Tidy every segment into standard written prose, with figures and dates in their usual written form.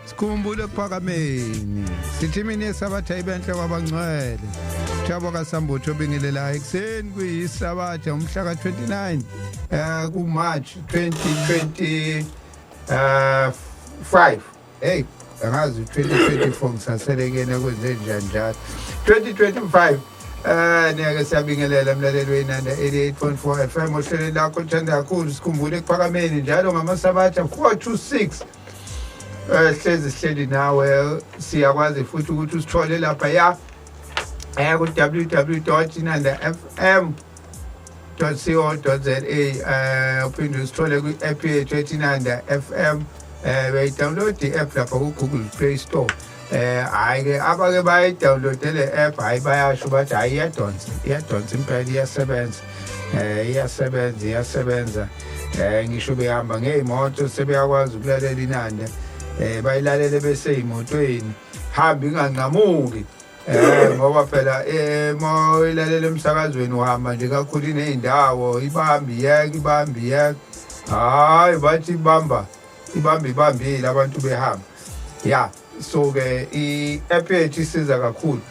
Sikhumbule ekuphakameni. Sithi imini yesabatha ibenhle kwabangcwele. Thabo kaSambutho obingelelayo ekuseni kuyisabatha umhla ka-29 ku-March 2025. Hey, angazi 2024 ngisaselekene kwenze njani njalo. 2025 niyake siyabingelela mlaleli weNanda 88.4 FM ohlelweni lakho olithanda kakhulu sikhumbule ekuphakameni njalo ngamasabatha 4 to 6. Hlezi sihleli nawe, siyakwazi futhi ukuthi usithole lapha ya ku www.inandafm.co.za, uphinde usithole kwi-app yethu ethi Inanda FM. Uyayidownload i-app lapha ku-Google Play Store. Hhayi ke, abake bayidownload le app, hhayi bayasho bathi hhayi iyadonsa, iyadonsa impela, iyasebenza, iyasebenza, iyasebenza. Ngisho behamba ngey'moto sebeyakwazi ukulalela iNanda, bayilalele besey'motweni, hamba inganqamuki, ngoba phela uma uyilalela emsakazweni uhamba nje kakhulu iney'ndawo ibambe iyeke, ibambe iyeke. Hhayi, bathi ibamba, ibamba, ibambile abantu behamba ya. So-ke i-app yethu isiza kakhulu.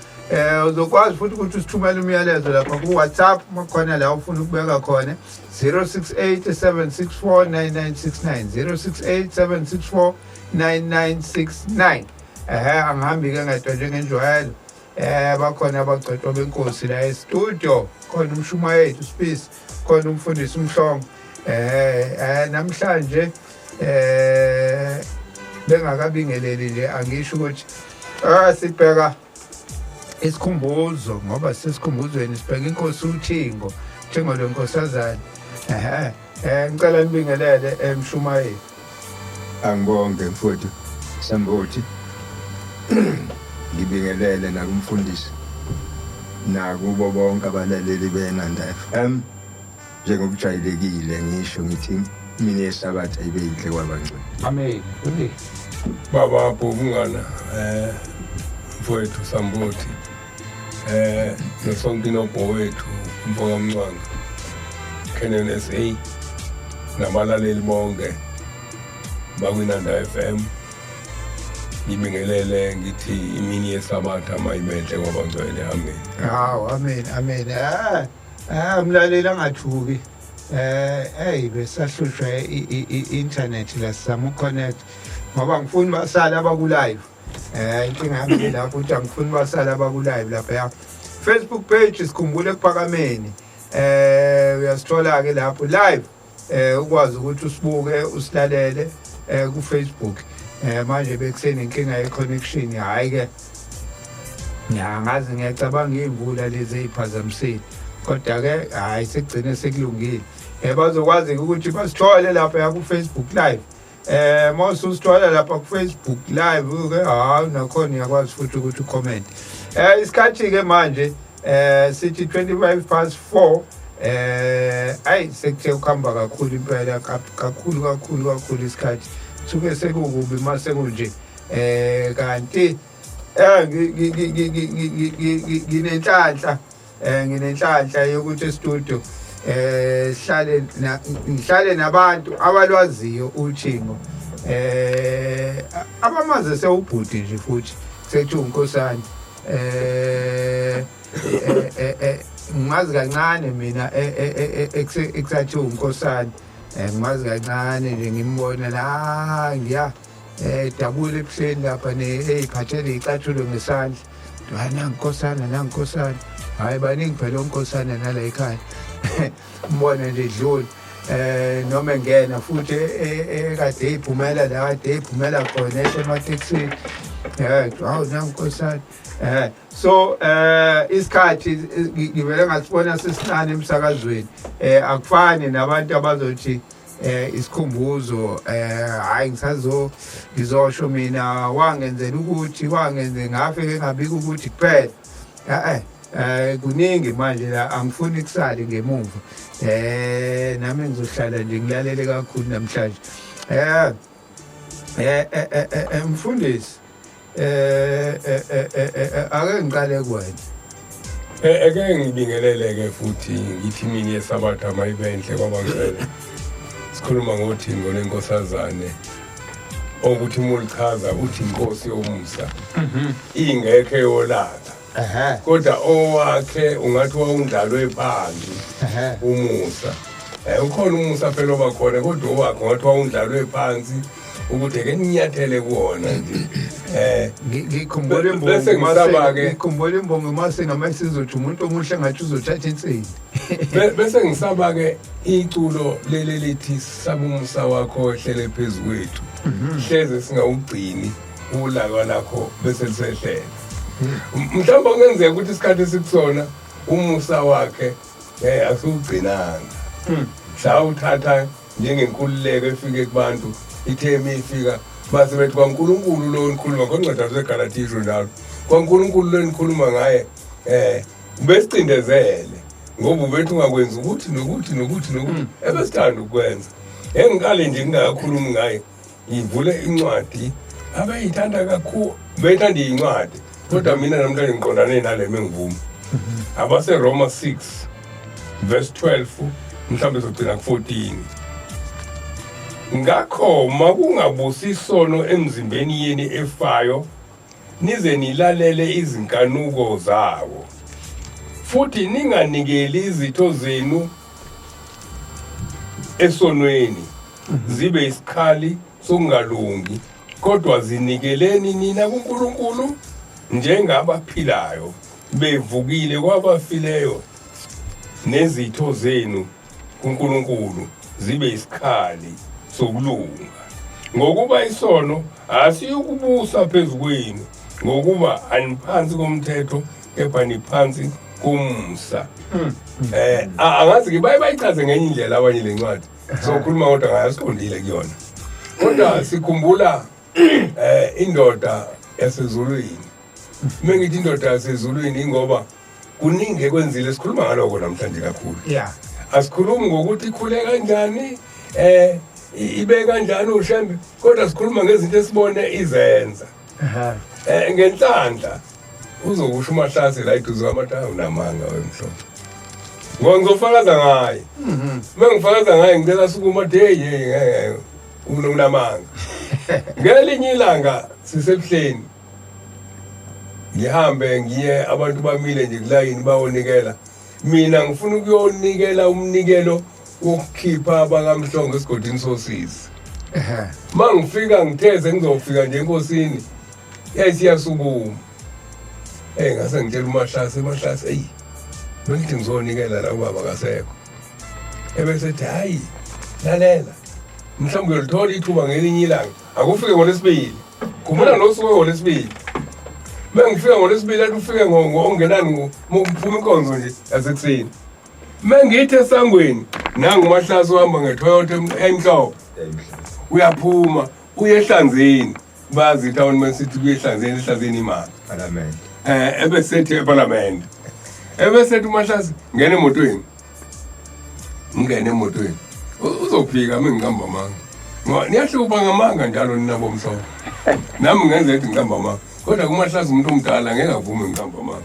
Uzokwazi futhi ukuthi usithumele umyalezo lapha ku-WhatsApp uma khona la ufuna ukubeka khona, 068 764 9969, 068 764 9969. Angihambi-ke ngedwa njengenjwayelo, bakhona abagcotshwa benkosi la e-studio, khona umshumayeli uSpace, khona umfundisi uMhlongo. Namhlanje bengakabingeleli nje, angisho ukuthi sibheka isikhumbuzo ngoba sisikhumbuzweni, sibheka inkosi uThingo, Thingo lwenkosazana. Ehe, ngicela nibingelele, emshumayeli. Angibonge mfowethu Sambothi. Ngibingelele nakumfundisi nakubo bonke abalaleli beNanda FM. Njengokujwayelekile ngisho ngithi imini yesabatha ibe yinhle kwabangcwele. Amen, mfundisi. Baba Bhobungana, mfowethu Sambothi, nosonkinobho wethu mfoka Mncwango, Canon SA, nabalaleli bonke bakwiNanda FM. Ngibingelele ngithi imini yesabatha mayibenhle kwabangcwele. Amen. Hawu, amen, amen. Mlaleli angathuki. Hey, besahlushwa i-internet la, sizama ukuconnect ngoba ngifuni basale abaku live. Inkinga yami lapho ukuthi angifuni basale abaku live lapha ya. Facebook page sikhumbule ekuphakameni. Uyasithola ke lapho live, ukwazi ukuthi usibuke, usilalele ku Facebook. Manje bekusenenkinga ye connection, hayi ke ngiyangazi, ngiyacabanga iy'mvula lezi ey'phazamisile, kodwa-ke hhayi sekugcine sekulungile. Bazokwazi ukuthi basithole lapha ku-Facebook live. Mawususithola lapha ku-Facebook live ke, hayi nakhona uyakwazi futhi ukuthi ucomment. Isikhathi ke manje sithi 25 past 4. Ayi, sekuthe ukuhamba kakhulu impela, kakhulu kakhulu kakhulu isikhathi, suke sekukubi mase kunje. Kanti nginenhlanhla, nginenhlanhla yokuthi e-studio sihlale ngihlale nabantu abalwaziyo uthingo, abamaze sewubhudi nje futhi sethi unkosana. Ngimazi kancane mina ekusathi unkosana, ngimazi kancane nje, ngimbona la ngiya dabula ebuhleni lapha ne eyiphathele icathulo ngesandla. Hayi, nanginkosana, nanginkosana, hayi baningi phela onkosana nala ekhaya. Umbone nje idlula noma engena futhi ekade iphumela la kade iphumela khona esematekisini, hawu nanginkosana. So isikhathi ngivele ngasibona sesincane emsakazweni. Akufani nabantu abazothi isikhumbuzo, hayi ngisazo ngizosho mina wangenzela ukuthi wangenze ngafike ngabika ukuthi kuphela. Kuningi manje la, angifuni kusale ngemuva. Nami ngizohlala nje ngilalele kakhulu namhlanje. Mfundisi, ake ngiqale kuwena. Eke ngibingelele ke futhi ngithi imini yesabatha mayibenhle kwabangcwele. Sikhuluma ngothingo lenkosazane. Okuthi uma ulichaza uthi inkosi yomusa. Ingekho eyolaka. Kodwa owakhe ungathi wawundlalwe phansi umusa. Ukhona umusa phela oba khona kodwa owakhe ungathi wawundlalwe phansi ukuthi ake ninyathele kuwona nje. Ngikhumbula imbongi Bese ngisaba-ke. Ngikhumbula imbongi mase noma isizothi umuntu omuhle ngathi uzothatha insini. Bese ngisaba ke iculo leli lithi saba umusa wakho ohlele phezu kwethu. Hleze singawugcini ulaka lakho bese lisehlela. Mhlawumbe kungenzeka ukuthi isikhathi esikusona umusa wakhe asiwugcinanga. Sawuthatha njengenkululeko efike kubantu ithe ifika base bethi kwaNkulunkulu lo nikhuluma ngoncwadi lwaseGalatia isho njalo. KwaNkulunkulu lo nikhuluma ngaye ubesicindezele ngoba ubethu ungakwenza ukuthi nokuthi nokuthi nokuthi ebesithanda ukwenza. Engiqale nje ngingakakhulumi ngaye ngivule incwadi abeyithanda kakhulu, beyithanda incwadi kodwa mina namhlanje ngiqondane nale mengivuma. Abase Roma 6 verse 12 mhlawumbe sogcina ku-14. Ngakho makungabusi isono emzimbeni yeni efayo nize nilalele izinkanuko zawo, futhi ninganikeli izitho zenu esonweni zibe isikhali sokungalungi, kodwa zinikeleni nina kuNkulunkulu njengabaphilayo bevukile kwabafileyo, nezitho zenu kuNkulunkulu zibe isikhali sokulunga. Ngokuba isono asiyukubusa phezu kwenu, ngokuba aniphansi komthetho kepha niphansi komusa. Angazi ke baye bayichaze ngenye indlela abanye le ncwadi. Sokhuluma kodwa ngayo siqondile kuyona. Kodwa sikhumbula indoda yasezulwini. Mengithi indoda yasezulwini ingoba kuningi ekwenzile, sikhuluma ngaloko namhlanje kakhulu. Asikhulumi ngokuthi ikhule kanjani, ibe kanjani uShembe, kodwa sikhuluma ngezinto esibone izenza. Ngenhlanhla uzokusho uMahlase la eduze kwamatha unamanga wemhlobo. Ngoba ngizofakaza ngaye. Mengifakaza ngaye ngicela sukuma athi hey hey unamanga. Ngelinye ilanga sisebuhleni. Ngihambe ngiye abantu bamile nje kulayini bayonikela. Mina ngifuna ukuyonikela umnikelo wokukhipha abakaMhlongo esigodini sosizi. Mangifika ngitheze ngizofika nje enkosini. Yayisiyasukuma. Ngase ngitshela uMahlase, Mahlase, eyi bengithi ngizonikela la ubaba kasekho. Ebese ethi hayi lalela mhlawumbe uyolithola ithuba ngelinye ilanga. Akufike ngoLwesibili. Khumbula nosuku ngoLwesibili. Mengifika ngoLwesibili athi ufike ongenani ngokuphuma inkonzo nje yasekuseni. Mengithi esangweni nangu uMahlase uhamba ngeToyota emhlophe. Uyaphuma uye ehlanzeni. Bazi town masithi kuye ehlanzeni, ehlanzeni imali. Parliament. Ebesethi eParliament. Ebesethi uMahlase ngena emotweni. Ngene emotweni. Uzophika mengiqamba amanga. Ngoba niyahlupha ngamanga njalo nina bomhlophe. Nami ngenze ukuthi ngiqamba amanga. Kodwa kuMahlase umuntu omdala ngeke avume ngiqamba amanga.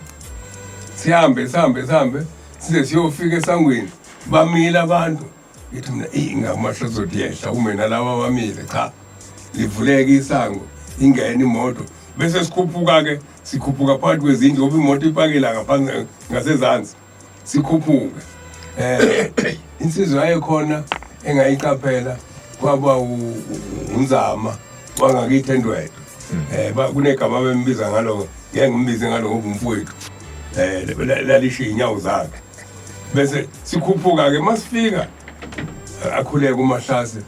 Sihambe sihambe sihambe size siyofika esangweni. Bamile abantu. Ngithi mina eyi ngamahlase uzothi yehla ume nalaba abamile. Cha. Livuleke isango ingene imoto. Bese sikhuphuka ke, sikhuphuka phakathi kwezindlu ngoba imoto ipakela ngaphansi ngasezansi. Sikhuphuke. Insizwa yayikhona engayiqaphela kwaba uNzama wangakithi eNdwedwe. Kunegama abembiza ngalo, ngeke ngimbize ngalo ngoba umfowethu. Lalishiya inyawo zakhe. Bese sikhuphuka ke masifika akhuleke uMahlase.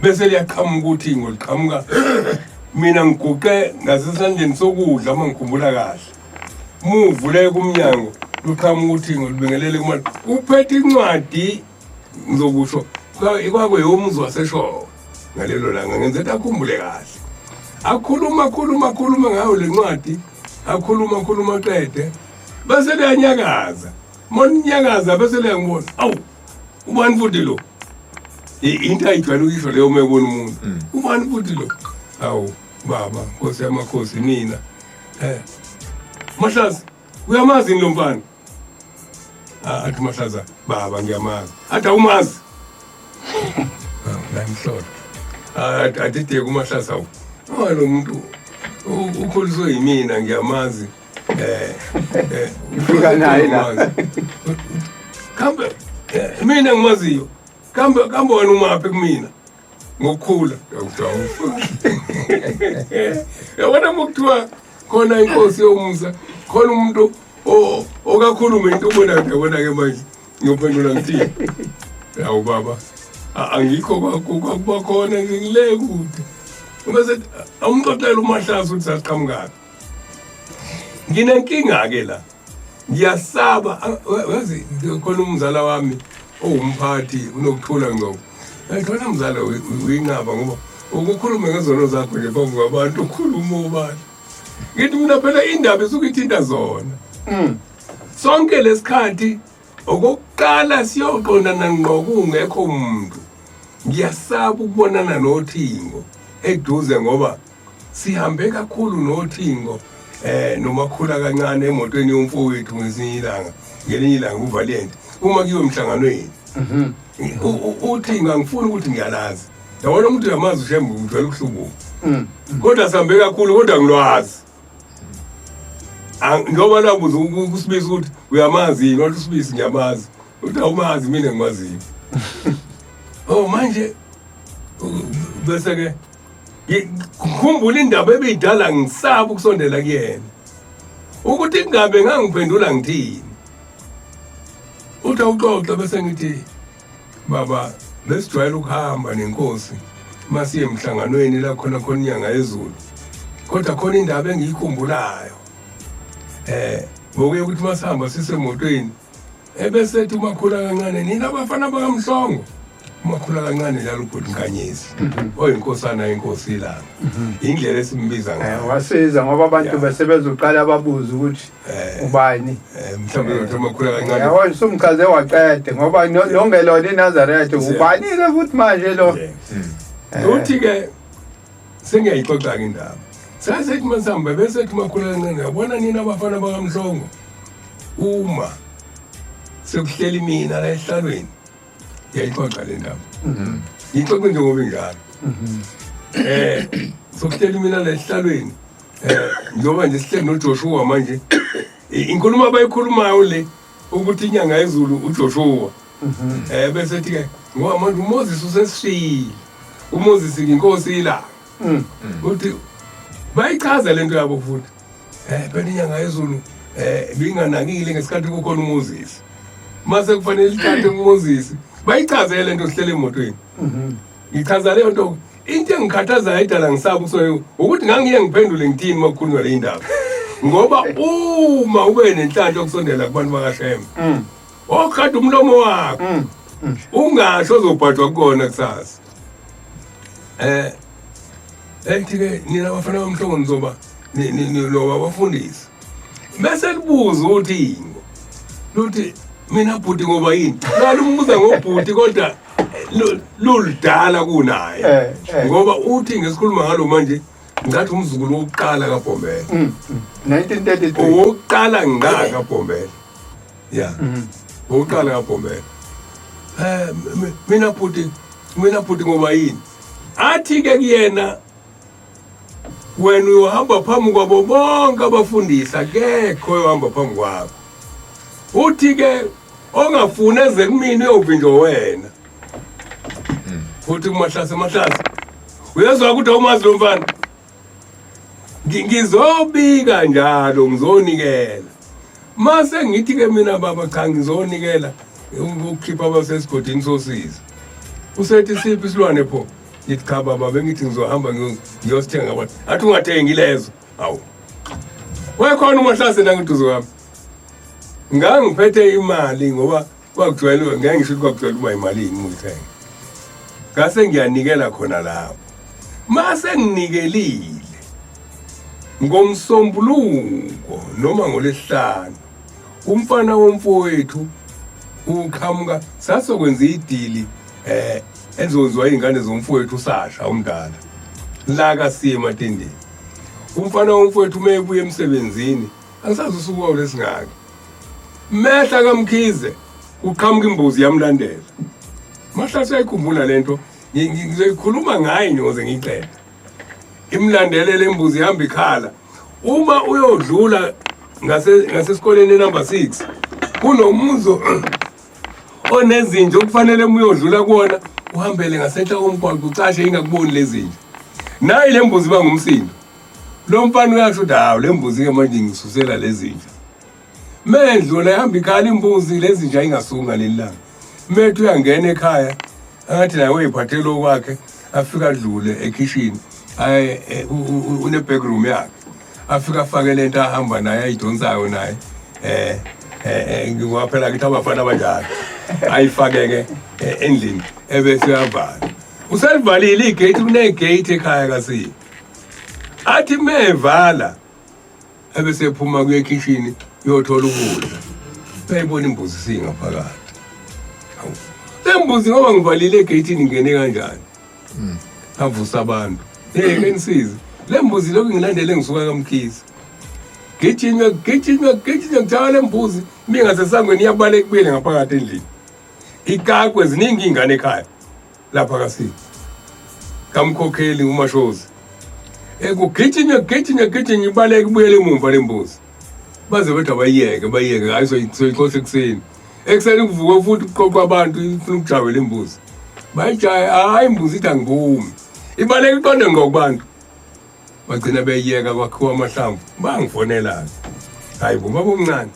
Bese liyaqhamuka ukuthi ngoliqhamuka mina ngiguqe ngasesandleni sokudla uma ngikhumbula kahle. Muvuleke umnyango luqhamuka ukuthi ngolibingelele kuma uphethe incwadi ngizokusho kwakuyumuzi waseShowe ngalelo langa ngenze ukuthi akhumbule kahle. Akhuluma khuluma khuluma ngayo le ncwadi, akhuluma khuluma qede bese liyanyakaza. Moninyakaza bese liyangibona. Awu, ubani futhi lo? Into ayijwayele ukuyisho leyo uma ebona umuntu. Ubani futhi lo? Awu baba, Nkosi yamakhosi mina. Mahlase, uyamazi yini lo mfana? Athi Mahlase, baba ngiyamazi. Athi awumazi. La imhlolo. Athi deke uMahlase awu. Ngoba lo muntu ukhuliswe yimina ngiyamazi. Ngifika naye la. Kambe mina ngimaziyo. Kambe kambe wena umaphi kumina? Ngokukhula. Yabona mokuthiwa khona inkosi yomusa, khona umuntu okakhuluma into ubona yabona ke manje ngiyophendula ngithini? Yawu baba, angikho kwakuba khona ngile kude. Bese awumxoxela uMahlase ukuthi sasiqhamukaphi. Nginenkinga ke la. Ngiyasaba yazi khona umzala wami owumphathi uNokuthula Ngcobo. Ngayithola mzala uyinqaba ngoba ukukhuluma ngezono zakho nje phambi kwabantu ukhuluma ubani. Ngithi mina phela indaba isuke ithinta zona. Sonke lesikhathi okokuqala siyoqondana ngqo kungekho umuntu. Ngiyasaba ukubonana noThingo eduze ngoba sihambe kakhulu noThingo nomakhula kancane emotweni yomfowethu ngesinye ilanga, ngelinye ilanga uValiant uma kuyiwe emhlanganweni. UThingo angifuni ukuthi ngiyalazi. Yabona umuntu uyamazi uShembe ujwayele ukuhlubuka. Kodwa sihambe kakhulu kodwa ngilwazi. Njengoba nabuza uSibisi ukuthi uyamazi yini, wathi uSibisi ngiyamazi. Uthi awumazi mina ngimaziyo. Oh manje bese ke ngikhumbula indaba ebidala ngisaba ukusondela kuyena. Ukuthi kungabe ngangiphendula ngithini. Uthi awuxoxe bese ngithi baba besijwayele ukuhamba nenkosi masiye emhlanganweni la khona khona inyanga yezulu. Kodwa khona indaba engiyikhumbulayo. Ngokuye ukuthi masihamba sisemotweni ebese ethi umakhula kancane nina abafana bakaMhlongo. Umakhula kancane njalo ubhuti Nkanyezi oyinkosana yenkosi ilanga. Indlela esimbiza ngayo. Wasiza ngoba abantu bese bezoqala babuza ukuthi ubani. Mhlawumbe uzothi umakhula kancane. Yabona usumchaze waqede ngoba nongelona iNazaretha ubani ke futhi manje lo. Uthi ke sengiyayixoxa ke indaba. Sasethi masihamba bese ethi umakhula kancane yabona nina abafana bakaMhlongo. Uma sekuhleli mina la esihlalweni ngiyayixoxa le ndaba. Ngiyixoxe nje ngoba injalo. Sokuhleli mina la esihlalweni njengoba nje sihleli noJoshua manje inkulumo abayikhulumayo le ukuthi inyanga yezulu uJoshua. Bese ethi ke ngoba manje uMoses usesishiyile. uMoses inkosi ilanga. Uthi bayichaza lento yabo futhi. Phela inyanga yezulu binganakile ngesikhathi kukhona uMoses. Mase kufanele ithathe uMoses. Bayichazele lento sihlele emotweni. Ngichaza leyo nto into engikhathazayo idala ngisaba ukusoyo ukuthi ngangiye ngiphendule ngithini uma kukhulunywa le ndaba. Ngoba uma ube nenhlanhla yokusondela kubantu bakaShembe. Okhada umlomo wakho. Ungasho ozobhajwa kukona kusasa. Ethi ke nina abafana bamhlongo nizoba niloba abafundisi. Bese libuza ukuthi ingo. Luthi mina bhuti ngoba yini? Lalumbuza ngobhuti kodwa luludala kunaye. Ngoba uthi ngesikhuluma ngalo manje ngathi umzukulu wokuqala kaBhombela. 1933. Owokuqala ngqa kaBhombela. Yeah. Owokuqala kaBhombela. Mina bhuti, mina bhuti ngoba yini? Athi ke kuyena wena uyohamba phambi kwabo bonke abafundisi akekho oyohamba phambi kwakho. Uthi ke ongafuni eze kumina uyovinjwa wena. Uthi kuMahlase, Mahlase uyezwa ukuthi awumazi lo mfana? Ngizobika njalo ngizonikela. Mase ngithi ke mina baba cha ngizonikela ukukhipha abasesigodini sosizo. Usethi siphi isilwane pho? Ngithi cha baba bengithi ngizohamba ngiyosithenga abantu. Athi ungathengi lezo. Hawu. Wayekhona uMahlase nangiduze kwami. Ngangiphethe imali ngoba kwakujwayele ngeke ngisho ukuthi kwakujwayele ukuba imali yini uyithenga. Ngase ngiyanikela khona lapho. Mase nginikelile ngomsombuluko noma ngolesihlanu umfana womfowethu uqhamuka sasokwenza idili elizokwenziwa izingane zomfowethu uSasha umdala la kaSiye ematendeni. Umfana womfowethu uma ebuya emsebenzini angisazi usuku wawo lesingaki. Mehla kaMkhize kuqhamuka imbuzi yamlandela. Mahlase uyayikhumbula lento, ngizoyikhuluma ngaye nje ngoze ngiyixele. Imlandele lembuzi ihamba ikhala. Uma uyodlula ngase ngasesikoleni number 6 kunomuzo onezinja okufanele uma uyodlula kuwona uhambele ngasenhla komgwaqo ucashe ingakuboni lezinja. Nayi lembuzi iba ngumsindo. Lo mfana uyasho ukuthi hawu le mbuzi ke manje ngisusela lezinja. Mendlula ihamba ikhala imbuzi lezinja ingasuki ngaleli langa. Methu uyangena ekhaya angathi naye uyiphathela okwakhe afika adlule ekhishini aye eh, une backroom yakhe afika afake lento ahamba naye ayidonsayo naye eh eh, eh ngoba phela ngithi abafana abanjalo ayifake ke eh, endlini ebese uyavala uselivalile igate kunegate ekhaya kasi athi mevala ebese ephuma kuye ekhishini uyothola ukudla uyayibona imbuzi singaphakathi hawu le mbuzi ngoba ngivalile egeyithini ngene kanjani avusa abantu hey ke nisize le mbuzi lokhu ngilandele ngisuka kamkhize gijinywa gijinywa gijinywa kuthiwa le mbuzi mingasesangweni iyabaleka ibuyele ngaphakathi endlini ikakwe ziningi iy'ngane ekhaya lapha kasini kamkhokheli umashozi ekugijinywa gijinywa gijinywa ibaleke ibuyele emumva lembuzi baze bethi abayiyeke bayiyeke hayi soyixosha ekuseni ekuseni kuvuke futhi kuqoqwa abantu ifuna ukujabela imbuzi bayijaya hayi imbuzi ithi angiphumi ibaleke iqonde ngqo kubantu bagcina beyiyeka kwakhiwa amahlamvu bangifonela-ke hayi bo baba omncane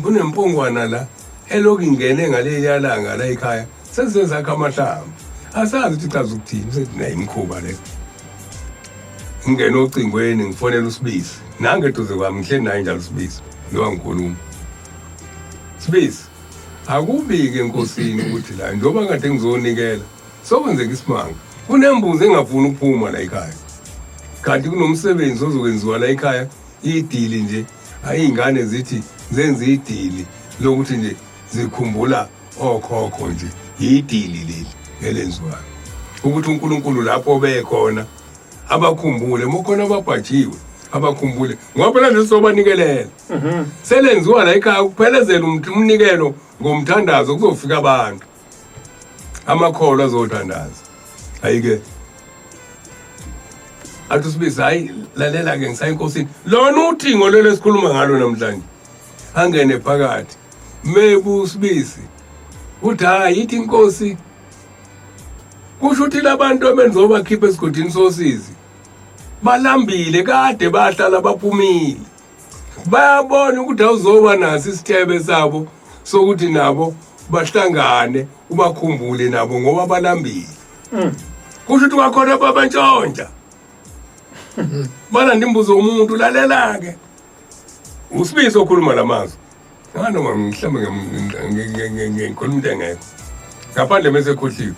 kunempongwana la elokhu ingene ngaleliya langa la ekhaya sezizakha amahlamvu asazi ukuthi chaza ukuthini sethi nayi imikhuba le ngingene ocingweni ngifonela usibisi nange eduze kwami ngihleli naye njalo usibisi njengoba ngikhuluma sibisi akubike enkosini ukuthi la njengoba kade ngizonikela sokwenzeka isimanga kunembuzi engafuni ukuphuma la ekhaya kanti kunomsebenzi ozokwenziwa la ekhaya idili nje hayi iy'ngane zithi zenze idili lokuthi nje zikhumbula okhokho nje yidili leli elenziwayo ukuthi uNkulunkulu lapho bekhona abakhumbule mukhona ababhajiwe abakhumbule ngoba phela nje sobanikelela selenziwa la ekhaya kuphelezela umnikelo ngomthandazo kuzofika abantu amakholwa azothandaza ayike athi usibiza hayi lalela ke ngisaya enkosini lona uthingo lelo esikhuluma ngalo namhlanje angene phakathi mebu usibisi uthi hayi ithi inkosi kusho ukuthi labantu abenzobakhipha esigodini sosizi balambile kade bahlala baphumile bayabona ukuthi awuzoba naso isithebe sabo sokuthi nabo bahlangane ubakhumbule nabo ngoba balambile Kusho ukuthi kwakhona babantshontsha mana ndimbuzo umuntu lalela-ke usibisi okhuluma la mazwi nganoma mhlawumbe ngikhuluma into engekho ngaphandle mese ekhohliwe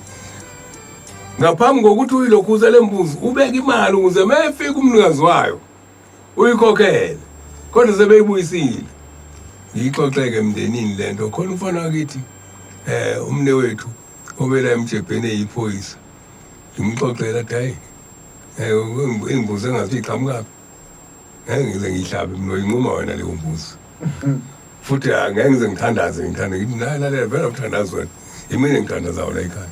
ngaphambi kokuthi uyilokhuza le mbuzi ubeke imali ukuze uma efika umnikazi wayo uyikhokhele kodwa sebeyibuyisile ngiyixoxeke emndenini le nto khona umfana wakithi um umne wethu obela emjebheni eyiphoyisa ngimxoxela athi hayi um imbuzi engathi iqhamukaphi ngeke ngize ngiyihlabe mina uyinquma wena leyo mbuzi futhi angeke ngize ngithandaze ngithande ngithi naye lalela vele uthandaza wena imina engithandazayo la ekhaya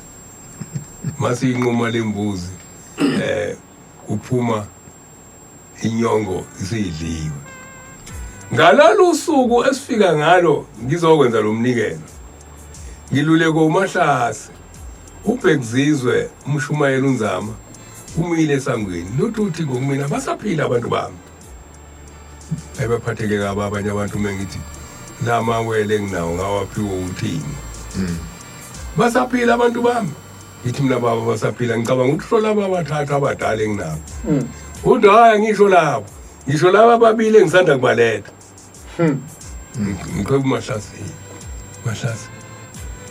masiyinquma le mbuzi um kuphuma inyongo isiyidliwe ngalolu suku esifika ngalo ngizokwenza lo mnikelo ngiluleke umahlase ubhekuzizwe umshumayeli unzama umile esangweni lutho uthi ngokumina basaphila abantu bami ebaphatheke kabi abanye abantu uma ngithi la mawele enginawo ngawaphiwe uthini basaphila abantu bami ngithi mina baba basaphila ngicabanga ukuthi hlola abathathu abadala enginabo uthi hhayi angisho labo ngisho laba ababili engisanda kubaletha ngiqheba umahlase mahlase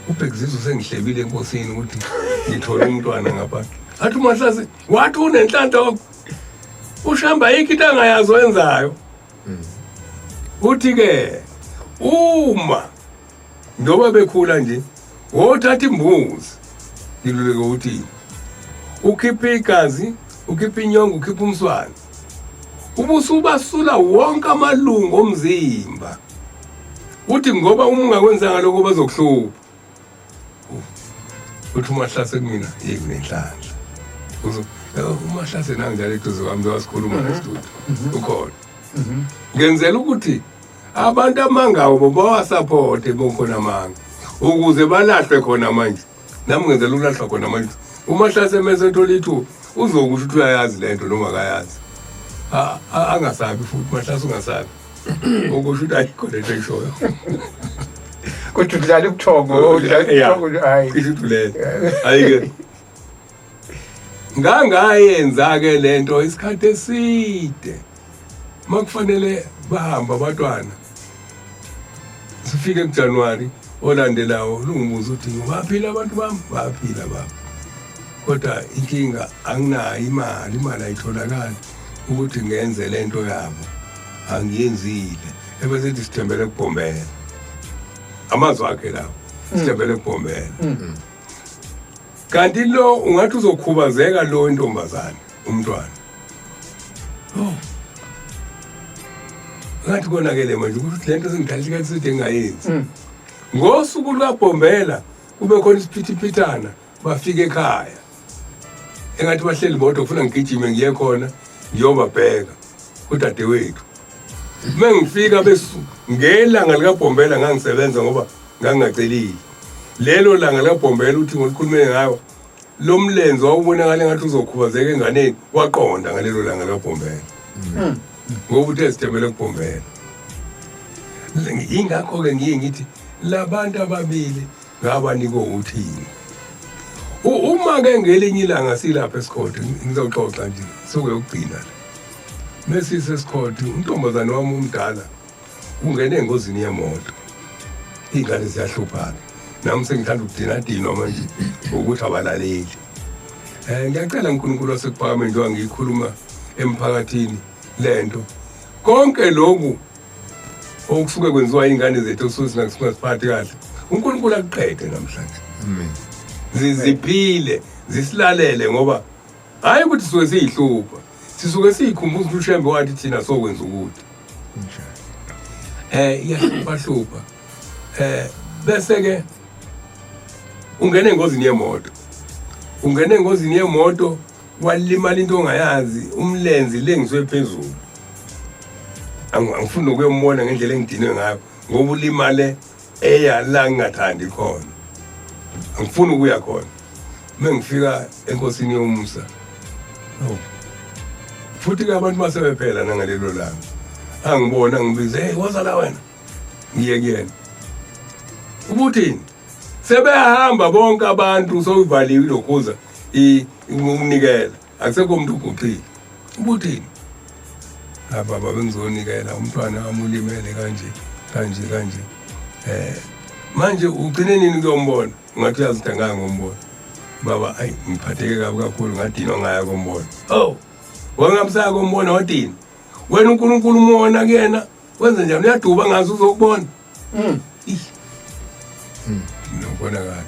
ubhekizizwe sengihlebile enkosini ukuthi ngithole umntwana ngapha athi umahlase wathi unenhlanhla ushamba ayikho into angayazi oyenzayo uthi-ke uma njengoba bekhula nje wothatha imbuzi ngiluleke ukuthi ukhiphe igazi ukhiphe inyongo ukhiphe umswane ubusubasula wonke amalungu omzimba uthi ngoba uma ungakwenzanga lokho bazokuhlupha uthi umahlase kumina yeyi kunenhlanhla Umahlase nanginjalo eduze kwami wasikhuluma nestudio ukhona. Ngenzela ukuthi abantu amangawo bawasupporte bonkhona amanga ukuze balahlwe khona manje. Nami ngenzela ukulahlwa khona manje. Umahlase mese ethola ithuba uzokusho ukuthi uyayazi lento noma akayazi. Angasabi futhi Mahlase, ungasabi. Ukusho ukuthi ayikho lento eyishoyo. Kodwa udlala ubuthongo, udlala ubuthongo, hayi. Cishe ukuthi ulele. Hayi-ke. Ngangayenza-ke lento isikhathi eside. Makufanele bahambe abantwana. Sifike kuJanuwari olandelayo lungibuza ukuthi baphila abantu bami, baphila baba. Kodwa inkinga anginayo imali, imali ayitholakali ukuthi ngenze lento yabo. Angiyenzile. Ebese ethi sithembele kubhombela. Amazwi akhe lawo. Sithembele kubhombela. Kanti lo ungathi uzokhubazeka lo intombazane umntwana. Oh. Ngathi konakele manje ukuthi lento sengidlala isikhathi eside ngingayenzi. Ngosuku lukabhombela kube khona isiphithiphithana bafika ekhaya. Engathi bahleli bodwa kufuna ngigijime ngiye khona ngiyobabheka udadewethu. Mengifika besu ngelanga likabhombela ngangisebenza ngoba ngangingacelile. Lelo langa likabhombela uthi ngolikhulume ngayo lo mlenze wawubonakala engathi uzokhubazeka enganeni waqonda ngalelo langa likabhombela. Ngoba uthe sithembele kubhombela. Ingakho-ke ngiye ngithi labantu ababili ngabanikwe uthini. Uma-ke ngelinye ilanga silapha esikhodi, ngizoxoxa nje suke ukugcina le. Mesise esikhodi, untombazane wami omdala ungene engozini yemoto. Iy'ngane ziyahlupha-ke. Nami sengithanda ukudinadinwa manje ukuthi abalaleli. Ngiyacela uNkulunkulu wasekuphakameni njengoba ngiyikhuluma emphakathini lento. Konke lokhu okusuke kwenziwa iy'ngane zethu okusuke singasiphathi kahle, uNkulunkulu akuqede namhlanje. Amen. Ziphile, zisilalele ngoba hayi ukuthi sisuke siyihlupha. Sisuke siyikhumbuza ukuthi uShembe wathi thina sokwenza ukuthi. Iyahlupha hlupha. Bese ke ungena engozini yemoto. Ungena engozini yemoto walimala into ongayazi, umlenze lengiswe phezulu. Angifuni ukuyombona ngendlela engidinwe ngayo ngoba ulimale eya la ngingathandi khona. Angifuni ukuya khona. Mengifika enkosini yomusa. Oh. Futhi ke abantu basebephela nangalelo langa. Angibona ngibize, "Hey, woza la wena." Ngiye kuyena. Ubuthini? Sebehamba bonke abantu sokuvaliwe lokhuza ukunikela. Akusekho umuntu oguqile. Ubuthini? Ah baba bengizonikela umntwana wami ulimele kanje kanje kanje. Manje ugcine nini kuyombona? Ungathi uyazi ukuthi angeke ngombona. Baba ayi ngiphatheke kabi kakhulu ngadinwa ngaya kombona. Oh. Wangamsaya kombona wadini. Wena uNkulunkulu umona kuyena wenze njani uyaduba ngazi uzokubona. Nokubona kahle.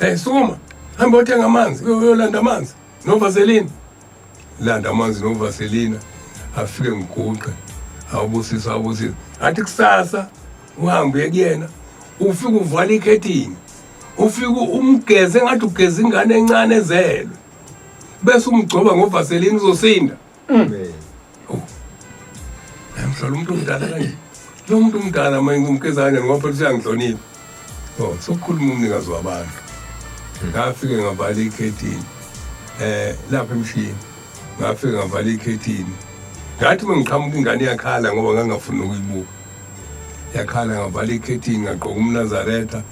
Hey sukuma. Hamba uthenga amanzi, uyolanda amanzi novaselina. Landa amanzi novaselina. Afike ngiguqe. Awubusisa awubusisa. Athi kusasa uhambe uye kuyena. Ufike uvala ikhethini. Ufike umgeze ngathi ugeza ingane encane ezelwe. Bese umgcoba ngovaselina uzosinda. Amen. Oh. Mhlola umuntu omdala kanje. Lo muntu omdala manje ngimgeza kanjani ngoba phela uyangihlonipha. Oh, sokukhuluma umnikazi wabantu. Ngafike ngavala ikhethini. Lapha emshini. Ngafike ngavala ikhethini. Ngathi mengiqhamuka ingane yakhala ngoba ngangafuni ukuyibuka. Yakhala ngavala ikhethini ngagqoka umNazaretha,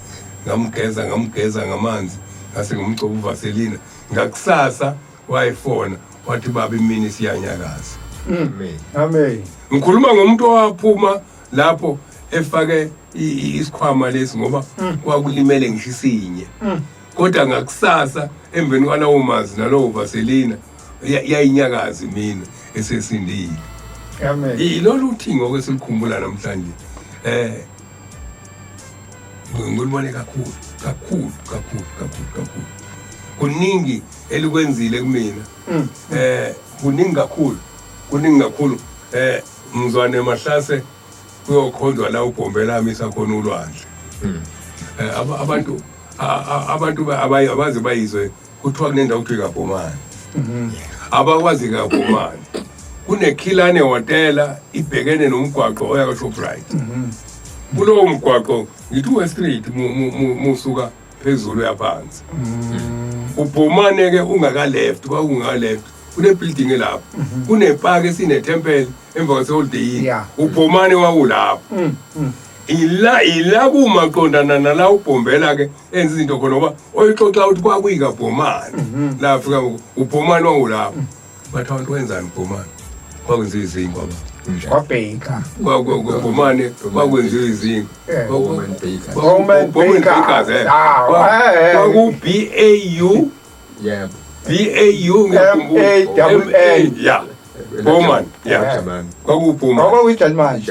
ngamgeza ngamgeza ngamanzi, ngase ngimgcoba uvaselina. Ngakusasa wayefona wathi baba imini siyanyakaza. Amen. Amen. Ngikhuluma ngomuntu owaphuma lapho efake isikhwama lesi ngoba kwakulimele ngisho isinye. Kodwa ngakusasa emveni kwalawo manzi nalowo vaselina yayinyakaza mina esesindile. Amen. Yilolu uthingo ke silikhumbula namhlanje. Ngilibone kakhulu kakhulu kakhulu kakhulu kakhulu. Kuningi elikwenzile kumina. Kuningi kakhulu. Kuningi kakhulu. Mzwane Mahlase kuyokhonzwa la ubhombela amisa khona ulwandle. Abantu abaze bayizwe kuthiwa kunendawo kuthiwa kaBhomane. Abakwazi kaBhomane, kunekhilane hotela ibhekene nomgwaqo oya kaShoprite. Kulowo mgwaqo, ngithi uWest Street, musuka phezulu uyaphansi, uBhomane ke ungaka left, kwakungaka left kune building elapho, kunepaki esine-temple emva kwase-Holiday Inn. Ubhomane wawulapho, ila kumaqondana nala ubhombela ke enza izinto khona, ngoba oyixoxa ukuthi kwakuyikabhomane la fika ubhomane wawulapho. Bathi abantu, wenzani ubhomane? Kwakwenziwa izinkwa ba. Kwabheka. Kwakubhomane kwakwenziwa izinkwa. Bowman Baker. Bowman Bowman Bakers. Bakers, eh. Ah, eh. Kwaku B A U B A U, ngiyakhumbula. M A W N. M A, yeah, Bowman, yeah. Jamani. Kwakubhomane. Kwakuyijalimane.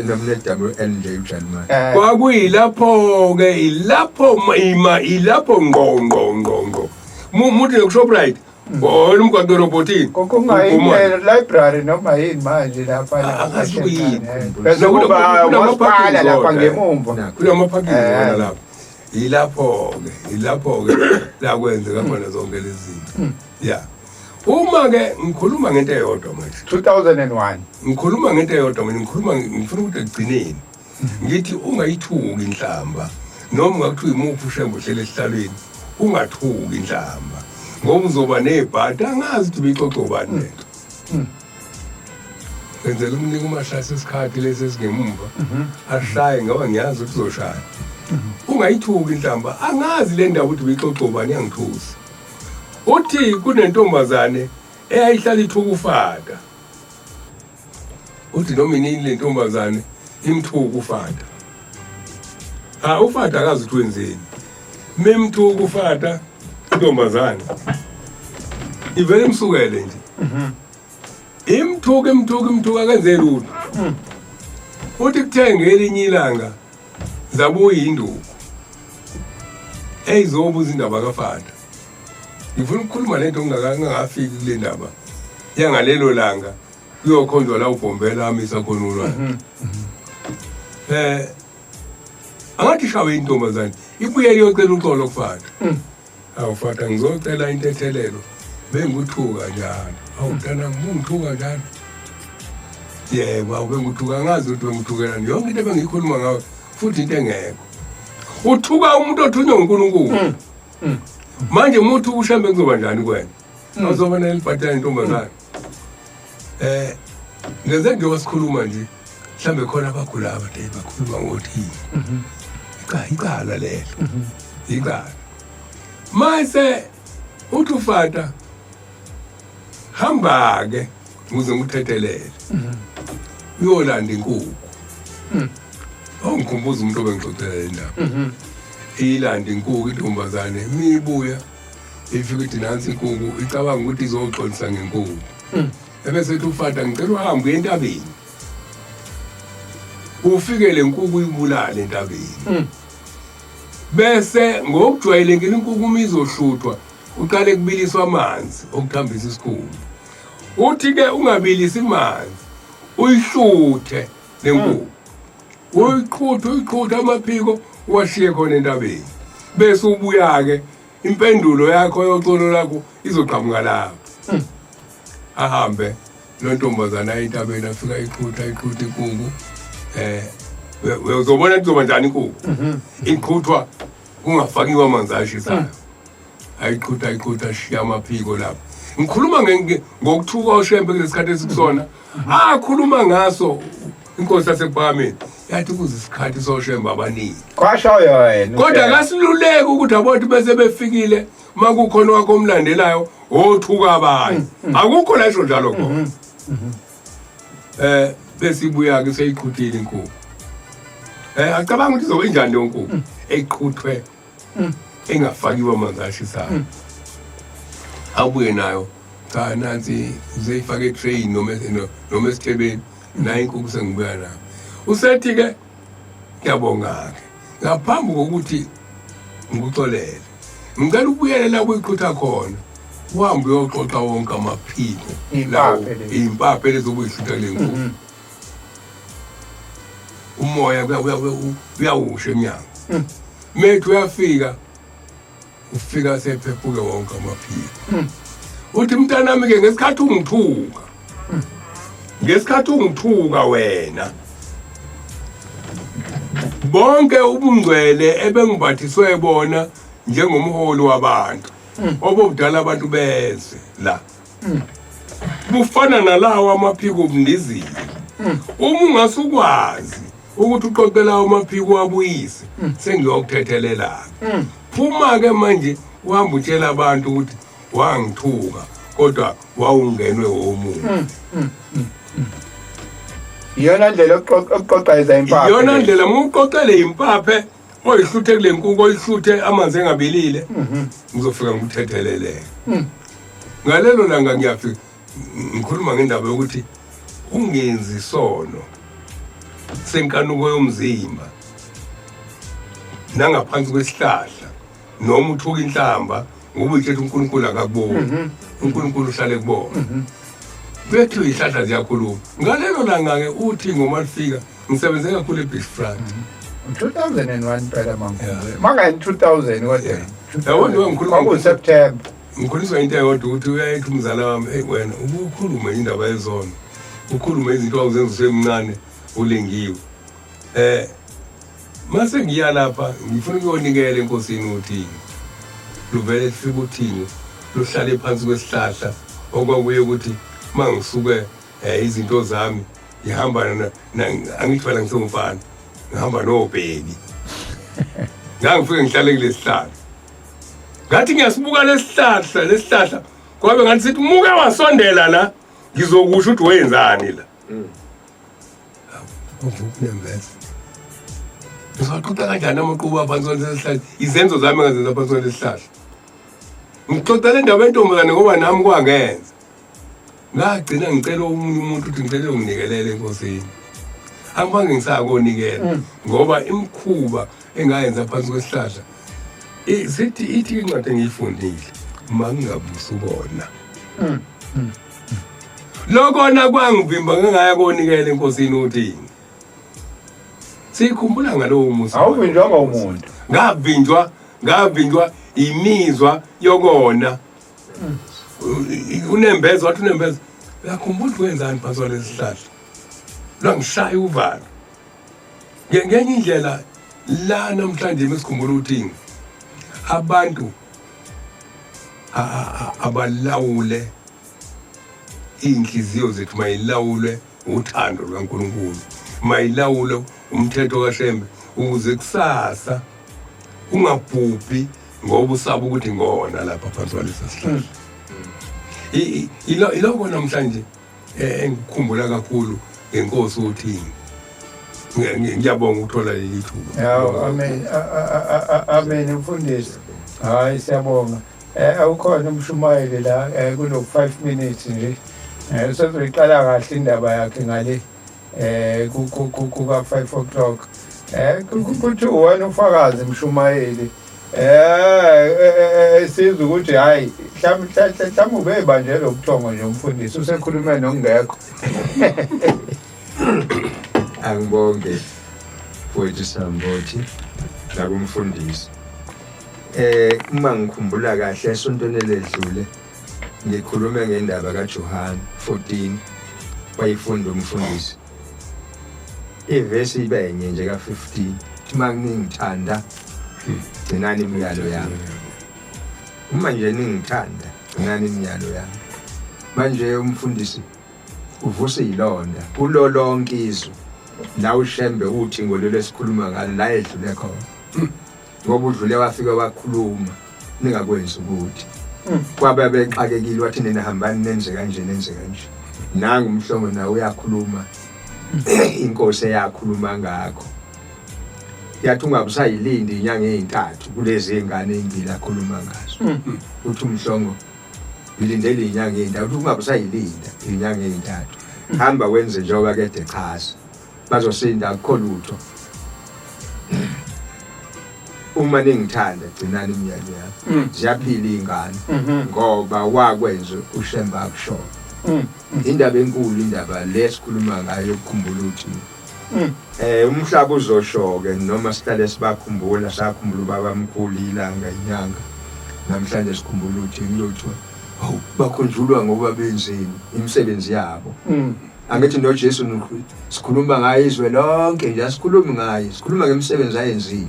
Nomne W N nje uJalimane. Kwakuyilapho-ke, ilapho ima, ilapho ngqo ngqo ngqo ngqo. Muthi nokuShoprite wona umgwaqo erobhotini. Kokungayini library noma yini manje lapha? Angazi kuyini. Bese kuba Kunama-parking umasipala lapha zone, eh. ngemumva. Kulama-parking zona lapho, ilapho-ke la kwenzeka khona zonke lezi zinto, ya. Uma-ke ngikhuluma ngento eyodwa manje, 2001. Ngikhuluma ngento eyodwa mina, ngikhuluma ngifuna ukuthi ekugcineni ngithi ungayithuki inhlamba, noma ungakuthiwa imuphi uShembe uhlele esihlalweni, ungathuki inhlamba ngoba uzoba nebhadi. Angazi ukuthi beyixoxa ubani lento. Ngenzela umnika uMahlase isikhathi lesi esingemumva ashaye, ngoba ngiyazi ukuthi uzoshaya. Ungayithuki inhlamba. Angazi le ndaba ukuthi beyixoxa ubani, iyangithusa. Uthi kunentombazane eyayihlala ithuka ufata. Uthi noma inini le ntombazane imthuka ufata. Ha, ufata akazi ukuthi wenzeni. Memthuka ufata, intombazane ivele imsukele nje, imthuka, imthuka, imthuka, akenze lutho. Uthi kuthe ngelinye ilanga zabuya induku eyizobuza indaba kafata. Ngifuna ukukhuluma lento ngingakafiki kule ndaba yangalelo langa kuyokhonjwa la ubhombela amisa khona ulwandle. Angathi shawe intombazane ibuye iyocela uxolo kufata. Awufata, ngizocela intethelelo, benguthuka njalo. Awu mntanami, ungithuka njalo? Yebo, awu, benguthuka, angazi ukuthi bengithukelani. Yonke into ebengiyikhuluma ngawe futhi into engekho. Uthuka umuntu othunywe uNkulunkulu. Manje umuntu uShembe kuzoba njani kuwena? Awuzoba nelibhadala intombazane. Ngenze njengoba sikhuluma nje, mhlambe khona abagulayo abade bakhuluma ngokuthi icala lelo, icala. Mase uthi ufata, hamba ke ukuze ngikuthethelele, uyolanda inkukhu. Awungikhumbuza umuntu obengixoxela le ndaba. Ilanda inkukhu intombazane, mibuya ifika ithi nansi inkukhu, icabanga ukuthi izoxolisa ngenkukhu. Ebese ethi ufata, ngicela uhambe uye entabeni, ufike le nkukhu uyibulale entabeni. Bese ngokujwayelekile inkukhu uma izohluthwa uqale kubiliswa amanzi okuthambisa isikhumba. Uthi ke ungabilisi amanzi, uyihluthe le nkukhu, uyiqhuthe, uyiqhuthe amaphiko uwashiye khona entabeni, bese ubuya ke, impendulo yakho yoxolo lakho izoqhamuka lapho. Ahambe lo ntombazana aye entabeni, afika iqhutha, iqhutha inkukhu. Uzobona kuzoba njani inkukhu iqhuthwa kungafakiwe amanzi ashisayo. Ayiqhutha, ayiqhutha, ashiya amaphiko lapho. Ngikhuluma ngokuthuka oShembe kulesikhathi esikusona akhuluma ngaso inkosi yaseKuphakameni, yathi kuze isikhathi soShembe abaningi. Kwasho yena. Kodwa kasiluleki ukuthi abothi bese befikile, makukhona wakho omlandelayo othuka abanye, akukho la isho njalo khona. Bese ibuya ke seyiqhuthile inkukhu. Acabanga ukuthi izobe injani leyo nkukhu eqhuthwe engafakiwe amanzi ashisayo. Abuye nayo, cha, nansi, uzeyifaka etrayini noma esithebeni, nayo inkukhu sengibuya nayo. Usethi ke, ngiyabonga-ke, ngaphambi kokuthi ngikuxolele ngicela ubuyele la kuyiqhutha khona, uhambe uyoxoxa wonke amaphiko lawo. Impaphe lezi. Impaphe lezi obuyihlutha kule nkukhu. Umoya uyawusha emnyango. Methu uyafika, ufika sephephuke wonke amaphiko. Uthi mntanami ke ngesikhathi ungithuka, ngesikhathi ungithuka wena, bonke ubungcwele ebengimbathiswe bona njengomholi wabantu obobudala abantu beze la bufana nalawo amaphiko obundizile. Uma ungasukwazi ukuthi uqoqe lawo amaphiko wabuyise, sengiyokuthethelela. Phuma-ke manje uhamba utshela abantu ukuthi wangithuka kodwa wawungenwe womuntu. Iyona ndlela yokuqoqa izimpaphe. Iyona ndlela, uma uqoqele impaphe oyihluthe kule nkuku, oyihluthe amanzi engabilile, ngizofika ngikuthethelele. Ngalelo langa ngiyafika ngikhuluma ngendaba yokuthi ungenzi isono senkanuko yomzimba nangaphansi kwesihlahla, noma uthuka inhlamba ngoba uyitshela uNkulunkulu akakuboni, uNkulunkulu uhlale kubona. Kuyathiwa izihlahla ziyakhuluma. Ngalelo langa-ke uthi ngoma lifika, ngisebenze kakhulu e-beach front. 2001 phela mangikhumbula. Mangani 2000 kodwa. Yeah. Yabo nje ngikhuluma Kwaku September. Ngikhuliswa into eyodwa ukuthi uyayethi umzala wami, eyi wena ubukhulume indaba yezono, ukhulume izinto wawuzenza usemncane ulingiwe. Mase ngiya lapha ngifuna ukuyonikela enkosini uThingo. Luvele lufika uThingo luhlale phansi kwesihlahla, okwakuye ukuthi mangisuke izinto zami ngihamba angithi phela ngisengumfana ngihamba nobheki. Ngangifike ngihlale kulesihlahla. Ngathi ngiyasibuka lesihlahla, lesihlahla kwabe ngathi sithi muke wasondela la ngizokusho ukuthi wenzani la. Uvukunembeza. Ngizoxoxa kanjani amaqubu aphansi kwalesihlahla? Izenzo zami ngazenza phansi kwalesihlahla. Ngixoxela indaba yentombazane ngoba nami kwangenza. Ngagcina ngicela omunye umuntu ukuthi ngicela unginikelele enkosini. Angibange ngisakonikela ngoba imikhuba engayenza phansi kwesihlahla sithi ithi incwadi engiyifundile mangingabusi ukona. Lokona kwangivimba ngingaya konikela enkosini uthini. Sikhumbula ngalowo musa. Awuvinjwanga umuntu. Ngavinjwa imizwa yokona. Unembeza wathi unembeza. Uyakhumbula ukuthi wenzani phansi kwalesi sihlahla? Lwangishaya uvalo. Ngenye indlela la namhlanje mesikhumbula ukuthi abantu abalawule iy'nhliziyo zethu, mayilawulwe uthando lukaNkulunkulu, mayilawule umthetho kaShembe, ukuze kusasa ungabhubhi ngoba usaba ukuthi ngona lapha phansi kwalesa sihlahla. Iloko namhlanje engikukhumbula kakhulu ngenkosi uthini. Ngiyabonga ukuthola leli thuba. Yaw, amen. Amen mfundisi. Hayi siyabonga. Awukhona umshumayeli la kuno 5 minutes nje. Usezoyiqala kahle indaba yakhe ngale kuka 5 o'clock. Kuthi wena ufakazi mshumayeli. Sizwe ukuthi hayi mhlawumbe ubebanje lobuthongo nje umfundisi usekhulume nokungekho. Angibonge mfowethu Sambothi nakumfundisi. Uma ngikhumbula kahle esontweni eledlule ngikhulume ngendaba kaJohn 14 wayifunda umfundisi. Ivesi ibe enye nje ka-15 uma ningithanda gcinani imiyalo yami. Uma nje ningithanda gcinani imiyalo yami. Manje umfundisi uvusa ilonda kulo lonke izwe la uShembe uthi ngolelo esikhuluma ngalo la edlule khona, ngoba udlule wafika wakhuluma ningakwenzi ukuthi kwabe bexakekile, wathi nina hambani nenze kanje nenze kanje. Nangu umhlongo nawe uyakhuluma, inkosi eyakhuluma ngakho yathi ungabe usayilindi inyanga ey'ntathu kulezi y'ngane ey'mbili akhuluma ngazo. Uthi umhlongo ngilindele iy'nyanga ey'ntathu, uthi ungabe usayilinda iy'nyanga ey'ntathu, hamba wenze njengoba kede chaza, bazosinda akukho lutho. Uma ningithanda gcinani imiyalo yami. Ziyaphila iy'ngane ngoba wakwenza uShembe akushoyo. Indaba enkulu, indaba le esikhuluma ngayo yokukhumbula ukuthi umhlaba uzosho-ke noma sihlale sibakhumbula, sakhumbula ubaba mkhulu ilanga inyanga, namhlanje sikhumbula ukuthi ngilothiwa Hawu, bakhunjulwa ngokuba benzeni imisebenzi yabo. Angithi noJesu sikhuluma ngaye izwe lonke nje, asikhulumi ngaye, sikhuluma ngemisebenzi ayenzile.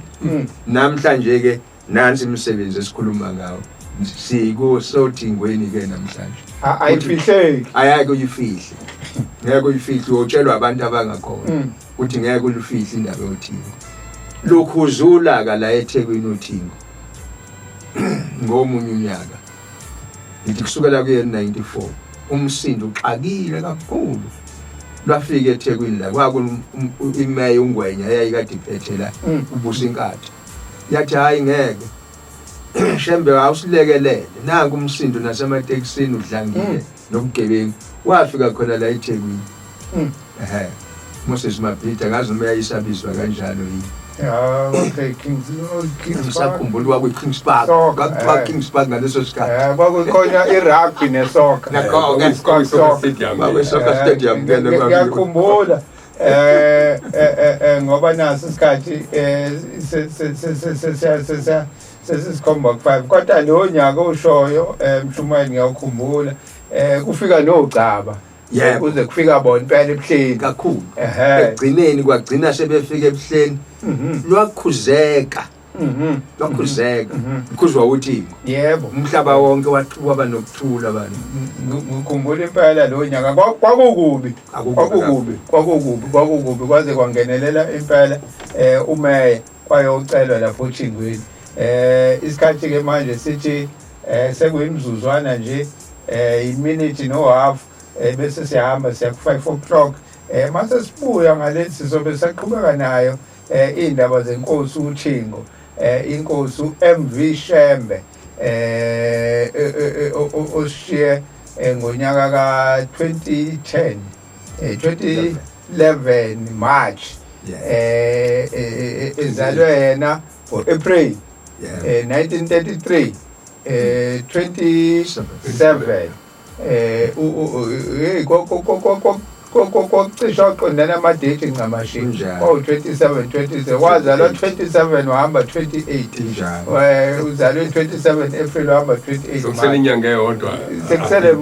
Namhlanje ke nansi imisebenzi esikhuluma ngawo. Sikusothingweni ke namhlanje. Ayifihleki. Ayake uyifihle. Ngeke uyifihle, uyotshelwa abantu abangakhona ukuthi ngeke ulifihle indaba yothingo. Lukhuzula ka la eThekwini uthingo. Ngomunye unyaka. Ngithi kusukela kuye 94 umsindo uxakile kakhulu. Lwafika eThekwini la kwaku imeya uNgwenya eyayikade iphethe la ubusa inkathi. Yathi hayi ngeke. Shembe awusilekelele nanku umsindo nasematekisini udlangile nobugebengu. Wafika khona la eThekwini. Ehhe. Moses Mabhida ngazi noma yayisabizwa kanjalo yini. Ya, okay, Kings, oh, Kings Park. Ngisakhumbula kwakuyi-Kings Park. Soccer, Kwakuthiwa eh. Kings Park ngaleso sikhathi. Kwakukhona i-rugby ne-soccer. Nakho-ke. Soccer. Stadium. Kwakuyi-soccer stadium ke lo Ngiyakhumbula ngoba naso isikhathi sesisikhomba ku-5, kodwa lowo nyaka oshoyo mshumayeli ngiyawukhumbula, kufika nogcaba. Yebo. Kuze kufika bona impela ebuhleni. Kakhulu. Ehhe. Ekugcineni kwagcina sebefika ebuhleni. Lwakhuzeka. Lwakhuzeka. Kukhuzwa uthingo. Yebo. Umhlaba wonke waba nokuthula abantu. Ngikhumbula impela lo nyaka kwakukubi. Akukubi. Kwakukubi, kwakukubi, kwakukubi kwaze kwangenelela impela umeya kwayocelwa lapho othingweni. Isikhathi ke manje sithi sekuyimzuzwana nje, iminute no half, bese siyahamba siya ku 5 o'clock. Mase sibuya ngalesi sizobe saqhubeka nayo indaba zenkosi uThingo, inkosi uMV Shembe oshiye ngonyaka ka 2010, 2011 March. Ezalwe yena ngo-April 1933, 27, hey, kocisha waqondana ama-date ncamashi. Kunjalo. Oh, 27, 27, wazalwa 27 wahamba 28. Kunjalo. Uzalwe 27 April wahamba 28 Sekusele March. inyanga eyodwa. Sekusele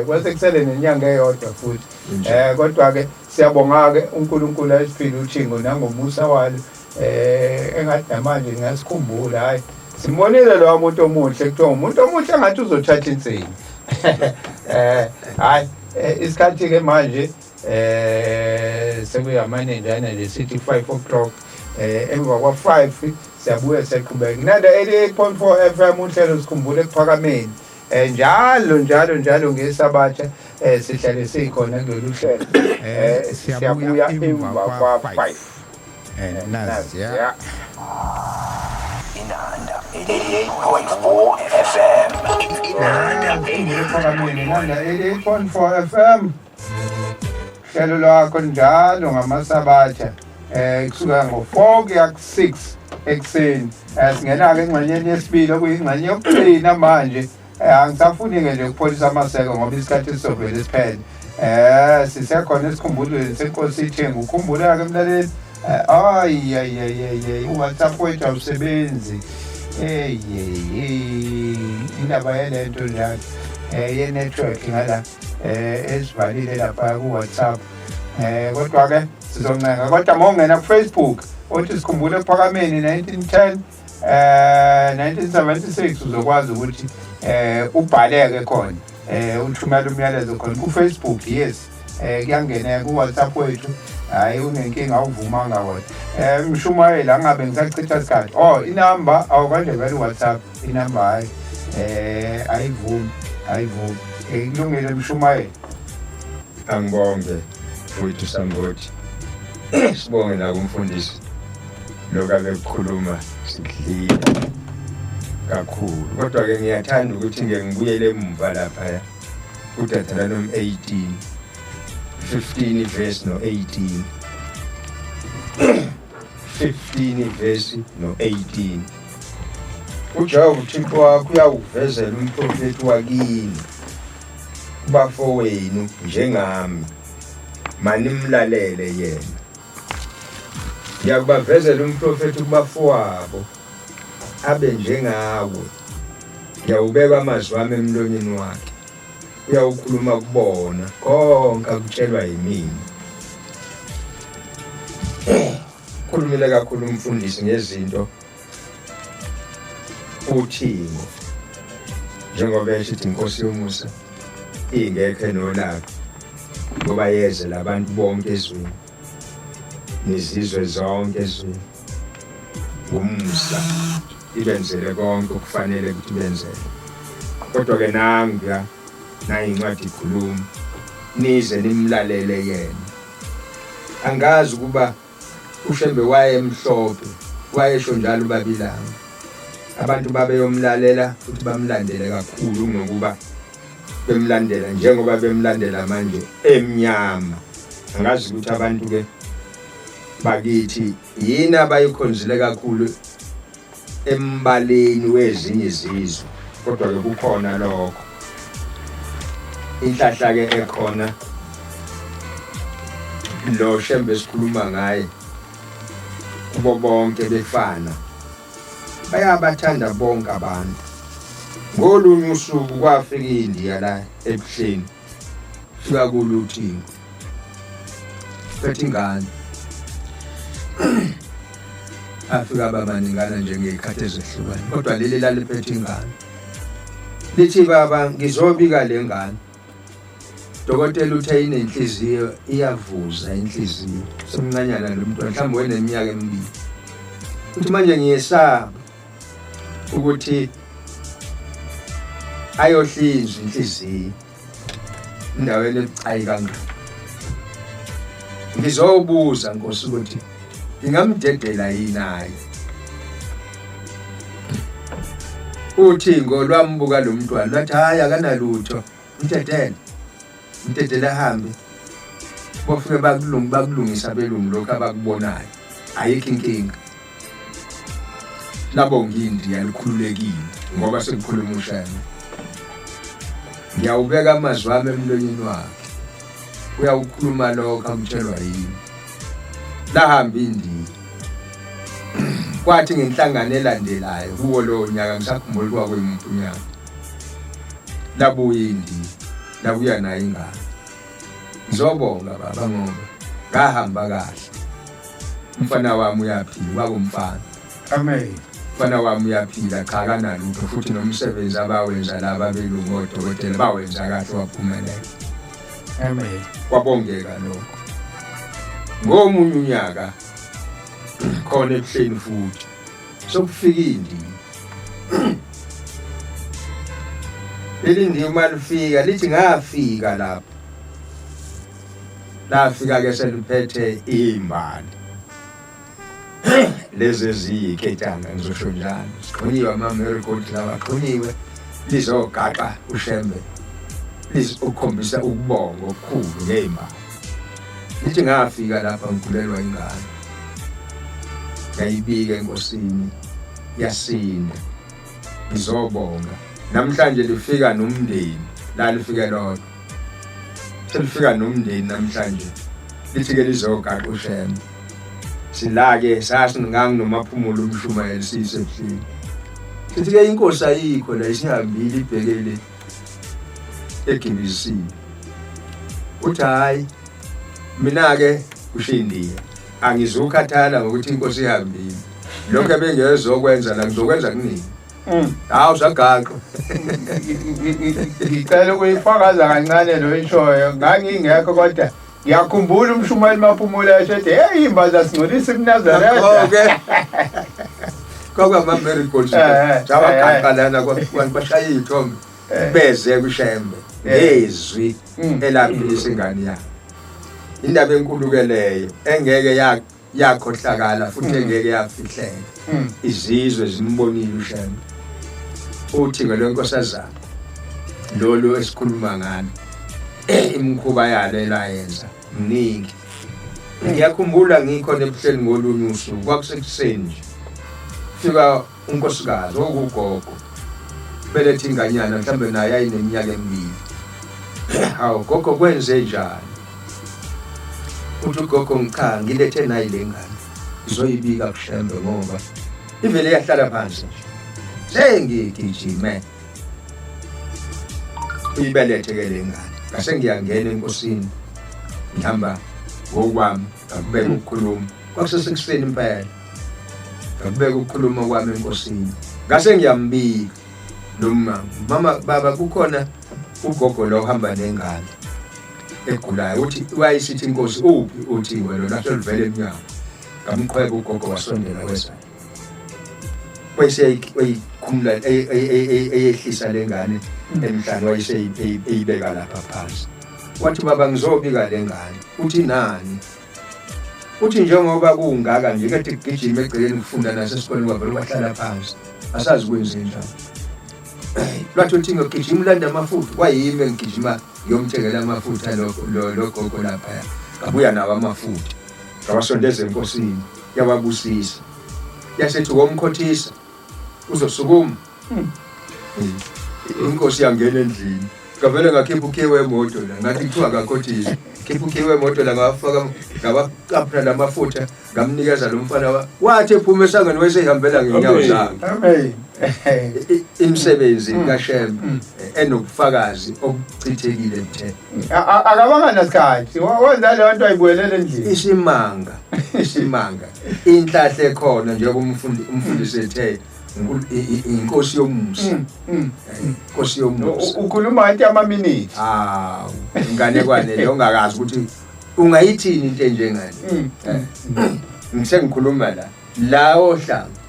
kwase kusele nenyanga eyodwa futhi. Kunjalo. Kodwa ke siyabonga ke uNkulunkulu asiphile uthingo nangomusa walo. Engathi namanje ngingasikhumbula, hayi simbonile lo muntu omuhle, kuthiwa umuntu omuhle engathi uzothatha insini. Hayi, isikhathi ke manje sekuyamanenjana nje sithi 5 o'clock. Emva kwa 5 siyabuya siyaqhubeka. Nanda 88.4 FM, uhlelo sikhumbule ekuphakameni. Njalo njalo njalo ngesabatha sihlale sikhona kulolu hlelo. Siyabuya emva kwa 5. Naziya. Inanda 88.4 FM. Inanda Ekuphakameni, Nanda 88.4 FM. Hlelo lwakho njalo ngamasabatha kusuka ngo-4 kuya ku-6 ekuseni. Singena ke engxenyeni yesibili okuyingxenye yokugcina manje. Angisafuni-ke nje ukupholisa amaseko ngoba isikhathi sizovele siphele. Sisekhona esikhumbulweni senkosi iThengu. Ukhumbula-ke mlaleli, ayi ayi ayi ayi, uWhatsApp wethu awusebenzi. Hey hey, indaba yalento njalo ye-network ngala esivalile lapha ku-WhatsApp. Kodwa ke sizoncenga, kodwa uma ungena ku-Facebook othi sikhumbule ekuphakameni 1910 1976 uzokwazi ukuthi ubhaleke khona, uthumele umyalezo khona ku-Facebook. Yes, kuyangeneka ku-WhatsApp wethu, hayi unenkinga awuvumanga wona. Mshumayeli, angabe ngisachitha isikhathi. Oh, inamba awukanje vele uWhatsApp inamba, hayi ayivumi, ayivumi. Kulungile mshumayeli. Angibonge mfowethu Sambothi. Sibonge la kumfundisi lokho abekukhuluma, sidlile kakhulu. Kodwa ke ngiyathanda ukuthi ngeke ngibuyele emumva lapha kuDeuteronomy 18 15 verse no 18, 15 verse no 18. uJehova uThixo wakho uyawukuvezela umprofeti wakini kubafowenu njengami, manimlalele yena. Ngiyakubavezela umprofeti kubafowabo abe njengawe. Ngiyawubeka amazwi ami emlonyeni wakhe, uyawukhuluma kubona konke akutshelwa yimina. Khulumile kakhulu umfundisi ngezinto uthingo, njengoba esho ukuthi inkosi yomusa ingekho enolaka, ngoba yeze labantu bonke ezweni nezizwe zonke ezweni ngumusa, ibenzele konke okufanele ukuthi benzele. Kodwa-ke nanguya nayi incwadi ikhuluma, nize nimlalele yena. Angazi ukuba uShembe wayemhlophe, wayesho njalo uBabilanga. Abantu babeyomlalela futhi bamlandele kakhulu kunokuba bemlandela njengoba bemlandela manje emnyama. Angazi ukuthi abantu-ke bakithi yini abayikhonzile kakhulu embaleni wezinye izizwe, kodwa-ke kukhona lokho. Inhlahla-ke ekhona lo Shembe esikhuluma ngaye, kubo bonke befana, bayabathanda bonke abantu. Ngolunye usuku kwafika iNdiya la eBuhleni, fika kulo uThingo phethe ingane, afika babaningana nje ngey'khathi ezehlukene, kodwa leli laliphethe ingane lithi, baba ngizobika le ngane, dokotela uthe inenhliziyo iyavuza inhliziyo, semncanyana lo mntwana, mhlawumbe weneminyaka emibili. Uthi manje ngiyesaba ukuthi ayohlinzwa inhliziyo endaweni ebucayi kangaka. Ngizobuza Nkosi ukuthi ngingamdedela yini naye. Uthi ngolwambuka lo mntwana lwathi hhayi akanalutho, mdedele, mdedele ahambe. Bofike bakulungisa abelungu lokhu abakubonayo, ayikho inkinga. Labonga iNdiya likhululekile ngoba sekukhuluma uShembe. Ngiyawubeka amazwi ami emlonyeni wakhe, uyawukhuluma lokho akutshelwa yimi. Lahamba iNdiya. Kwathi ngenhlangano elandelayo kuwo lowo nyaka, ngisakhumbula kwakuyimuphi unyaka, labuya iNdiya, labuya nayo ingane. Ngizobonga baba ngoba ngahamba kahle. Umfana wami uyaphila, kwakumfana. Amen. Umfana wami uyaphila, cha akanalutho, futhi nomsebenzi abawenza laba belungu odokotela bawenza kahle waphumelela. Amen. Kwabongeka lokho. Ngomunye unyaka khona ebuhleni futhi sokufika indiya. Leli ndiya uma lifika lithi ngafika lapho. Lafika ke seliphethe imbali. Lezi eziyiketanga ngizosho njalo. Siqhunyiwe ama marigold lawa aqhunyiwe lizogaxa uShembe. Lizokhombisa ukubonga okukhulu ngezimbali. Lithi ngafika lapha ngigulelwa ingane. Ngayibika enkosini yasinda. Ngizobonga. Namhlanje lifika nomndeni, la lifike lodwa. Selifika nomndeni namhlanje. Lithi ke lizogaxa uShembe. Sila-ke sasingangi noMaphumulo umshumayeli siyisebuhleni. Sithi ke inkosi ayikho la, isihambile ibhekele eGibisini. Uthi hayi mina-ke ushindiya angizukhathala ngokuthi inkosi ihambile. Lokho ebengezokwenza la ngizokwenza kunini. Hawu sagaqa. Ngicela ukuyifakaza kancane lo ishoyo, ngangingekho kodwa ngiyakhumbula umshumayeli Maphumulo esho ethi hey imbaza singcolisa iMnazaretha. Okay. Kwakwa marigold jawagaqa lana kwashaya iy'thombe beze kuShembe ngezwi elaphilisa ingane yakhe. Indaba enkulu ke leyo engeke yakhohlakala futhi engeke yafihleka. Izizwe zimbonile uShembe. Uthi ngelwenkosazana lolu esikhuluma ngalo, imikhuba yalo elayenza mningi. Ngiyakhumbula ngikhona ebuhleni ngolunye usuku, kwakusekuseni nje, fika unkosikazi okugogo belethe inganyana, mhlawumbe naye ayineminyaka emibili. Hawu gogo, kwenze njani? Uthi ugogo, cha ngilethe nayi le ngane ngizoyibika kuShembe ngoba ivele yahlala phansi nje. Sengigijime Uyibelethe ke le ngane. Ngase ngiyangena enkosini. Ngihamba ngokwami, ngakubeka ukukhuluma. Kwakusesekuseni impela. Ngakubeka ukukhuluma kwami enkosini. Ngase ngiyambika lo mama. Mama baba kukhona ugogo lo ohamba nengane egulayo uthi wayisithi inkosi uphi uthi wena lwaseluvele emnyango. Ngamqhweba ugogo wasondela weza. Wayeseyikhumula eyehlisa lengane emhlane wayeseyibeka lapha phansi. Wathi baba ngizobika lengane. Uthi nani? Uthi njengoba kungaka nje kade kugijima egcekeni kufunda nasesikoleni kwavele kwahlala phansi. Asazi kwenzenjani. Lwathi uthi ngigijima ulanda amafutha kwayimi engigijima ngiyomthengela amafutha lo gogo lapha. Ngabuya nawo amafutha. Ngawasondeza enkosini yawabusisa. Yasethi womkhothisa uzosukuma. Inkosi yangena endlini. Ngavele ngakhipha ukhiye wemoto la ngathi kuthiwa akakhothise. Khipha ukhiye wemoto la ngawafaka ngawaqaphula lamafutha ngamnikeza lo mfana wathi ephuma esangweni wayesehambela ngenyawo zakhe. Amen. Imisebenzi kaShembe enobufakazi obuchithekile mthe. Akabanga nasikhathi. Wenza leyo nto ayibuyelele endlini. Isimanga, isimanga. Inhlahla ekhona njengoba umfundi umfundisi ethe inkosi yomusa. Inkosi yomusa. Ukhuluma ngathi ama minutes. Ah, inganekwane le ongakazi ukuthi ungayithini into enjengale. Ngisengikhuluma la. La ohlanga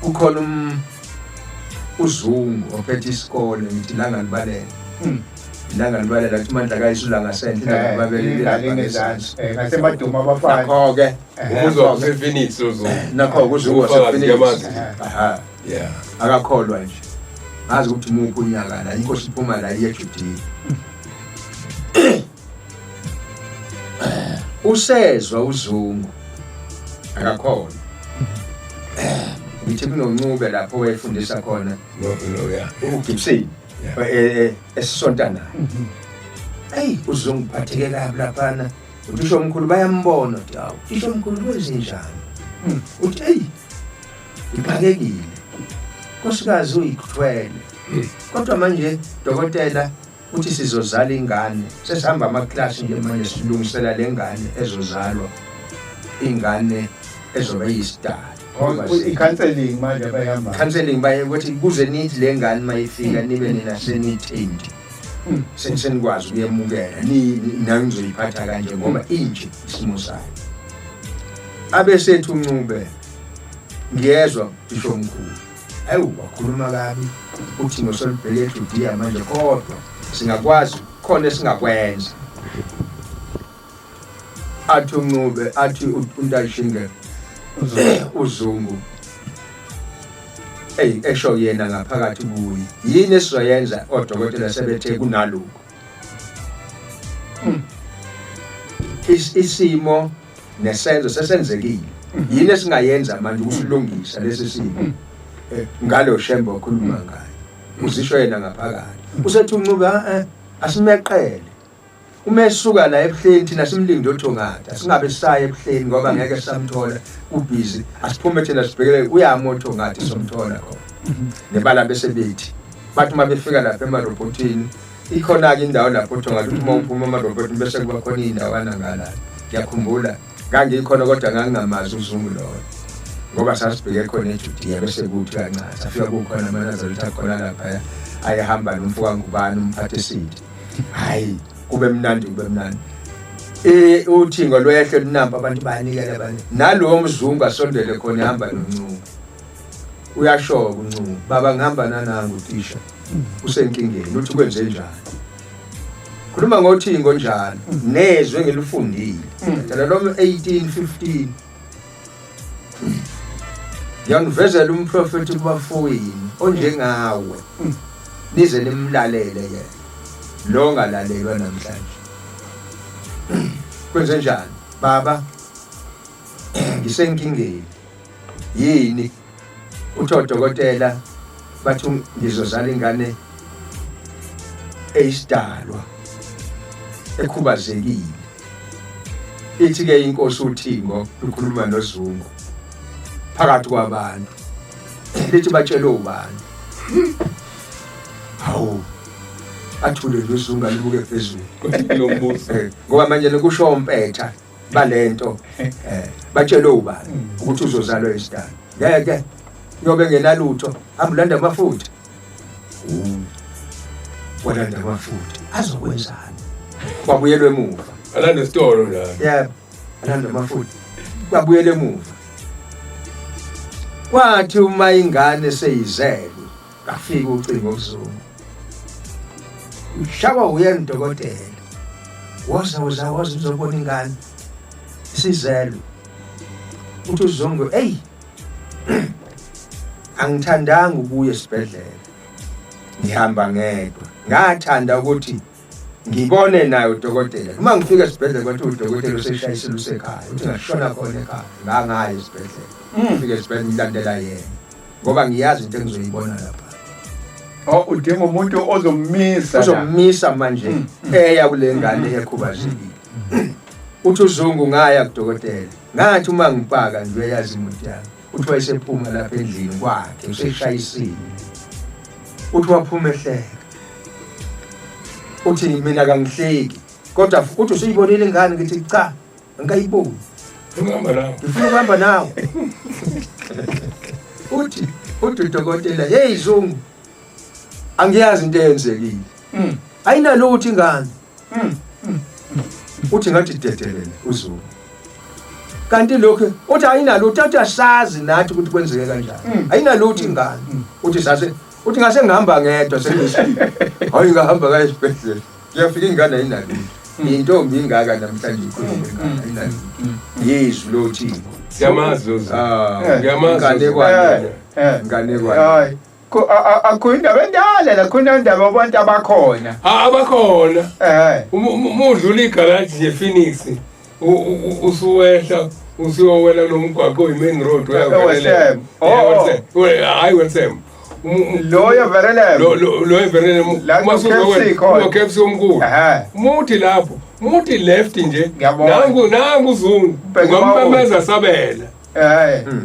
kukhona uZungu ophethe isikole ngithi langa libalele. Ilanga libalela kuthi mandla kayisula ngasenhle ilanga ngezansi. Ngasemaduma abafana. Nakho-ke Umuzi wasePhoenix uZungu. Nakho-ke uZungu wasePhoenix. Aha. Yeah. Akakholwa nje. Ngazi ukuthi muphi unyaka la inkosi iphuma la iye eJudiya. Usezwa uZungu. Akakholwa. Ngithi kunoNcube lapho wayefundisa khona. No yeah. UGibson. Esisonta naye. Hey uZungu phatheke kabi laphana. Uthisha omkhulu bayambona uthi hawu uthisha omkhulu kwenzenjani? Uthi hey ngixakekile. Nkosikazi uyikuthwele. Kodwa manje dokotela uthi sizozala ingane. Sesihamba amaklasi nje manje silungisela lengane ezozalwa. Ingane ezobe iyisidala. I-counseling manje abayihamba. Counseling baye ukuthi kuze nithi lengane mayifika nibe nina senithindi. Senikwazi ukuyemukela ni nayo nizoyiphatha kanje ngoba inje isimo sayo. Abesethu uNcube ngiyezwa isho omkhulu. Awu wakhuluma kabi uthi ngosolubheke eJudiya manje kodwa singakwazi khona esingakwenza. Athi uNcube athi uNtashinge uZungu hey esho yena ngaphakathi kuye yini esizoyenza odokotela sebethe kunalokho. Isimo nesenzo sesenzekile. Yini esingayenza manje ukusilungisa lesi simo ngalo Shembe okhuluma ngayo. Uzisho yena ngaphakathi. Usethi uNcube asimeqele. Uma esuka la ebuhleni thina simlinde othongathi asingabe sisaye ebuhleni ngoba ngeke samthola kubhizi asiphume thina sibhekele uyama othongathi somthola khona. Nebala bese bethi bathi uma befika lapha emarobotini ikhona ke indawo lapho othongathi uthi uma uphuma emarobotini bese kuba khona indawana ngala. Ngiyakhumbula ngangikhona kodwa ngangingamazi uZungu loyo ngoba sasibheke khona eJudiya bese kuthi kancane safika kukhona amaNazaretha khona lapha ayehamba nomfo kaNgubane umphathi esidi. Hayi kube mnandi kube mnandi. Uthingo lwehle lunampa abantu bayanikela abanye. Nalowo mzungu asondele khona ehamba noNcube. Uyasho uNcube, baba ngihamba nanangu uthisha. Usenkingeni uthi kwenze njani? Khuluma ngothingo njalo nezwe engilifundile. Phela lo 1815 Ngiyanivezela umprofeti kubafowenu onjengawe. Nize nimlalele yena. Lo ongalalelwa namhlanje. Kwenze njani? Baba ngisenkingeni. Yini? Uthi odokotela bathi ngizozala ingane eyisidalwa ekhubazekile. Ithi ke inkosi uThingo ikhuluma noZungu phakathi kwabantu. Lithi batshele ubani? Hawu. Athule nje uZungu alibuke phezulu. Lo mbuso. Ngoba manje lokusho umpetha balento batshelwe ubani ukuthi uzozalwa isidalwa. Ngeke uyobe ngenalutho, hamba ulanda amafutha. Walanda amafutha azokwenzani? Kwabuyelwa emuva. Alanda isitolo la. Yebo, alanda amafutha. Kwabuyela emuva. Kwathi uma ingane seyizelwe, ngafika ucingo kuZungu. Ushawa uyena udokotela. Woza woza woza uzobona ingane. Isizelwe. Uthi uZungu, "Ey, angithandanga ukuya esibhedlela. Ngihamba ngedwa. Ngathanda ukuthi ngibone naye udokotela. Uma ngifika esibhedlela kwathi udokotela useshayisile usekhaya. Uthi ngashona khona ekhaya. Ngangaya esibhedlela. Ngifike esibhedlela ngilandela yena. Ngoba ngiyazi into engizoyibona lapha. Oh, udinga umuntu ozommisa. Uzommisa manje eya kule ngane ekhubazekile. Uthi uZungu ngaya kudokotela. Ngathi uma ngipaka nje uyayazi imoto yami. Uthi wayesephuma lapha endlini kwakhe useshayisile. Uthi waphuma ehleka. Uthi mina kangihleki. Kodwa uthi usuyibonile ingane, ngithi cha, angikayiboni. Ngihamba nawe. Ngifuna ukuhamba nawe. Uthi udokotela, "Hey Zungu, angiyazi into eyenzekile. Ayinalutho ingane." Uthi ngathi dedelele uZungu. Kanti lokho uthi ayinalutho, uthi asazi nathi ukuthi kwenzeke kanjani. Ayinalutho ingane. Uthi sase uthi ngase ngihamba ngedwa sengisi. Hayi ngahamba kaye esibhedlela. Ngiyafika ingane ayinalutho. Intombi ingaka namhlanje ikhuluma ingane ayinalutho. Yizwi lothi. Siyamazi lo Zungu. Ah, Ngiyamazi. inganekwane. Inganekwane. Hayi. Akho indaba endala la, khona indaba abantu abakhona. Ah, abakhona. Uma udlula igaraji nje Phoenix, usuwehla usuyowela lo mgwaqo oyi-main road eWestham. Oh. Hayi Westham. Loyo Verelem. Lo eVerelem. La Uma kuno-KFC khona. KFC omkhulu. Muthi lapho, muthi left nje. Ngiyabona. Nangu nangu Zungu. Ubheke Ungammemeza sabela.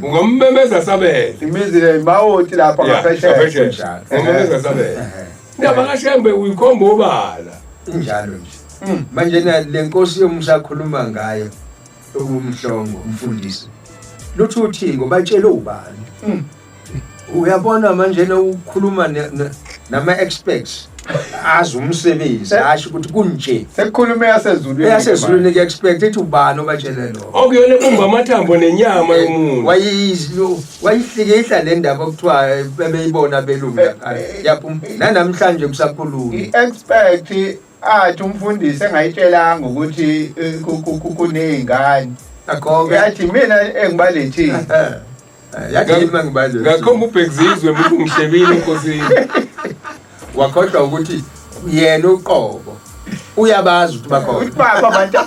Ungammemeza sabela. Imizi le mawoti lapha Ya, ngaphesheya. ngaphesheya. Kunjalo. Ungammemeza sabela. Indaba kaShembe uyikhomba obala. Injalo nje. Manje na le nkosi yomusa akhuluma ngayo umhlongo umfundisi. Lutho uthingo batshele ubani. Uyabona manje lo ukhuluma nama experts azi umsebenzi asho ukuthi kunje. Sekukhuluma eyasezulwini. Eyasezulwini ke expert ethi ubani obatshele lo. Okuyona ebumba amathambo nenyama yomuntu. Wayihlikihla le ndaba okuthiwa bebeyibona belungu lapha. Yaphuma nanamhlanje kusakhulunywa. I-expert athi umfundisi engayitshelanga ukuthi kuney'ngane. Akho-ke. Yathi mina engibalethile. Yathi yimi mangibalethile. Ngakhomba uBhekizizwe umuntu ungihlebile enkosini. Wakhohlwa ukuthi yena uqobo uyabazi ukuthi bakhona. Uthi baba abantu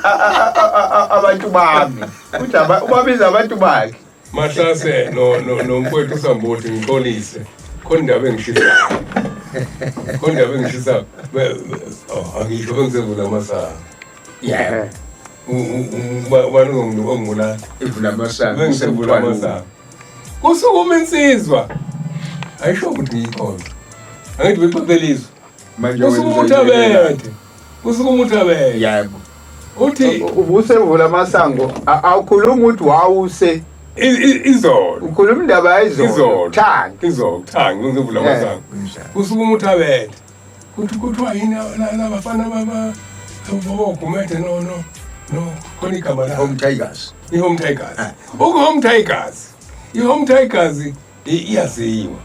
abantu bami. Uthi ubabiza abantu bakhe. Mahlase no no nomfowethu uSambothi ngixolise. Khona indaba engishisayo. Khona indaba engishisayo. Oh, angisho bengisevula amasango. Yeah. Ubani ongibulala? Ivula amasango. Bengisevula amasango. Kusukuma insizwa. Ayisho ukuthi ngiyikhona. Angithi bexoxeliswa. Manje Kusukuma uthabethe. Kusukuma uthabethe. Yebo. Uthi Ubusevula amasango awukhuluma ukuthi wawuse izolo. Ukhuluma indaba yayizolo. Izolo. Thangi. Izolo thangi ngizovula amasango. Kusukuma uthabethe. Kuthi kuthiwa yini labafana baba bogumede no no no khona igama la. Home Tigers. I-Home Tigers. Uku-Home Tigers. I-Home Tigers iyaziwa.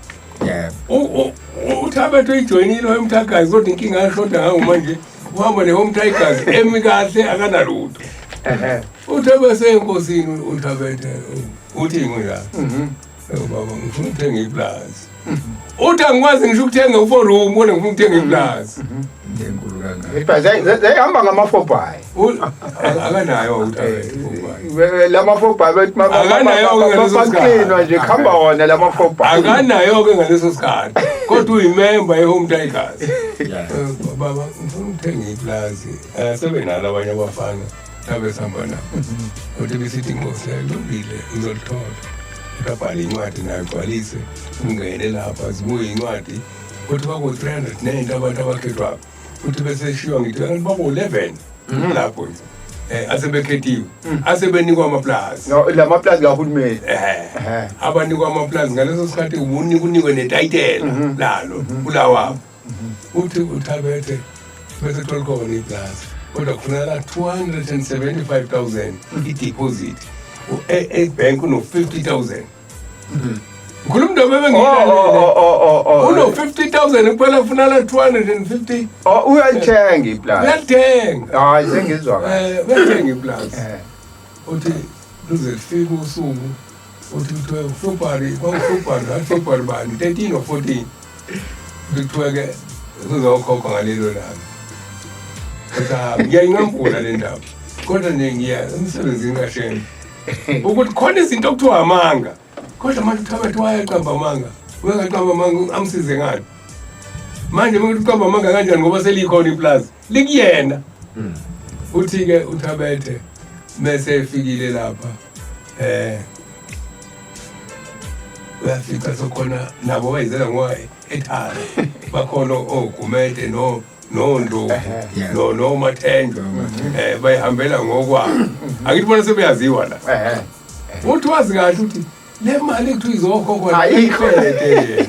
Yebo. Uthabethe uyijoyinile i-Home Tigers kodwa inkinga yashoda ngayo manje uhamba ne-Home Tigers emi kahle akanalutho. Uthe bese enkosini uThabethe uthi nginjani? Baba ngifuna ukuthenga iplazi. Uthi angikwazi ngisho ukuthenga u-four room kodwa ngifuna ukuthenga iplazi. Enkulu kangaka. Iplazi zayihamba ngama-four by. Akanayo uThabethe. Lama four by bethi Akanayo ke ngaleso sikhathi. baklinwa nje kuhamba wona lama four by. Akanayo ke ngaleso sikhathi. Kodwa uyimember ye-Home Tigers. Baba ngifuna ukuthenga iplazi. Sebenalo abanye abafana abesihamba nabo. Uthi besithi inkosi yayilungile ngizolithola. Ngabhala incwadi nayo gcwalise ungene lapha zibuye incwadi. Kuthi kwaku-390 abantu abakhethwayo. Uthi bese eshiywa ngithi abantu babo 11 lapho nje. Asebekhethiwe, asebenikwa amaplazi. No, la maplazi kahulumeni. Abanikwa amaplazi ngaleso sikhathi unika unikwe netayitela lalo kulawabo. Uthi uThabethe bese thola khona iplazi. Kodwa kufuneka 275,000 i-deposit. E-bank uno 50,000. Ngikhuluma indaba Oh, oh, oh, oh, oh. Uno 50,000 kuphela kufuneka 250. Oh, uyalithenga iplazi. Uyalithenga. Hayi, sengizwa kahle. Uyalithenga iplazi. Uthi luze lufike usuku uthi kuthiwe February, kwakuFebruary, hayi February bani, 13 or 14. Kuthiwe ke kuzokhokha ngalelo langa. Cha, ngiyayinqamula le ndaba. Kodwa nje ngiya emsebenzini kaShembe. Ukuthi khona izinto okuthiwa amanga. Kodwa manje uThabethe wayaqamba amanga. Uyaqamba amanga amsize ngani? Manje uma uqamba amanga kanjani ngoba selikhona iplazi? Likuyena. Uthi ke uThabethe mase efikile lapha uyafica sokhona nabo bayizela ngoba ethara bakhona oGumede no noNdlovu no noMathenjwa bayihambela ngokwabo. Akithi bona sebeyaziwa la. Uthi wazi kahle ukuthi le mali ekuthiwa izokhokhwa Ayikho. yena.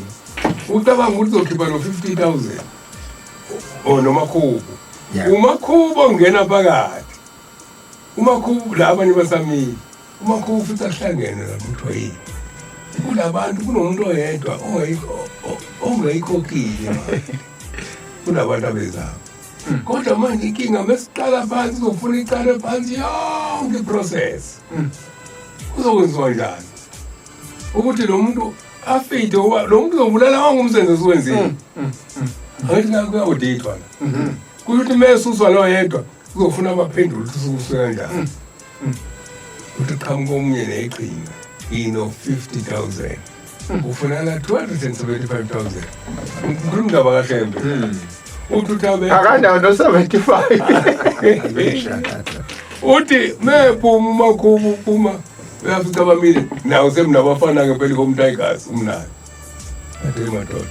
Ucabanga ukuthi uzokhipha no 50,000 o noMakhubu. UMakhubu ongena phakathi. uMakhubu la abanye basamile. uMakhubu futhi ahlangene lapho kuthiwa yini? Kulabantu kunomuntu oyedwa ongayikhokhile imali. Kunabantu abezabo. Kodwa manje inkinga mesiqala phansi uzofuna iqale phansi yonke iprocess. Kuzokwenziwa njani? Ukuthi lo muntu afide ngoba lo muntu uzobulala wonke umsebenzi osuwenzile. Angithi la kuya-auditwa la. Kusho ukuthi mesuswa lo yedwa uzofuna abaphendule ukuthi usuke kanjani. Uthi qhamuka omunye neqhinga ino 50,000. Ufunana 275,000. Ngikhuluma indaba kaShembe. Uthi uThabethe Akanawo no 75. Uthi mephuma uMakhubu uphuma uyafica abamile nawo semnabafana ke phela komTigers umnayo. Athi madoda.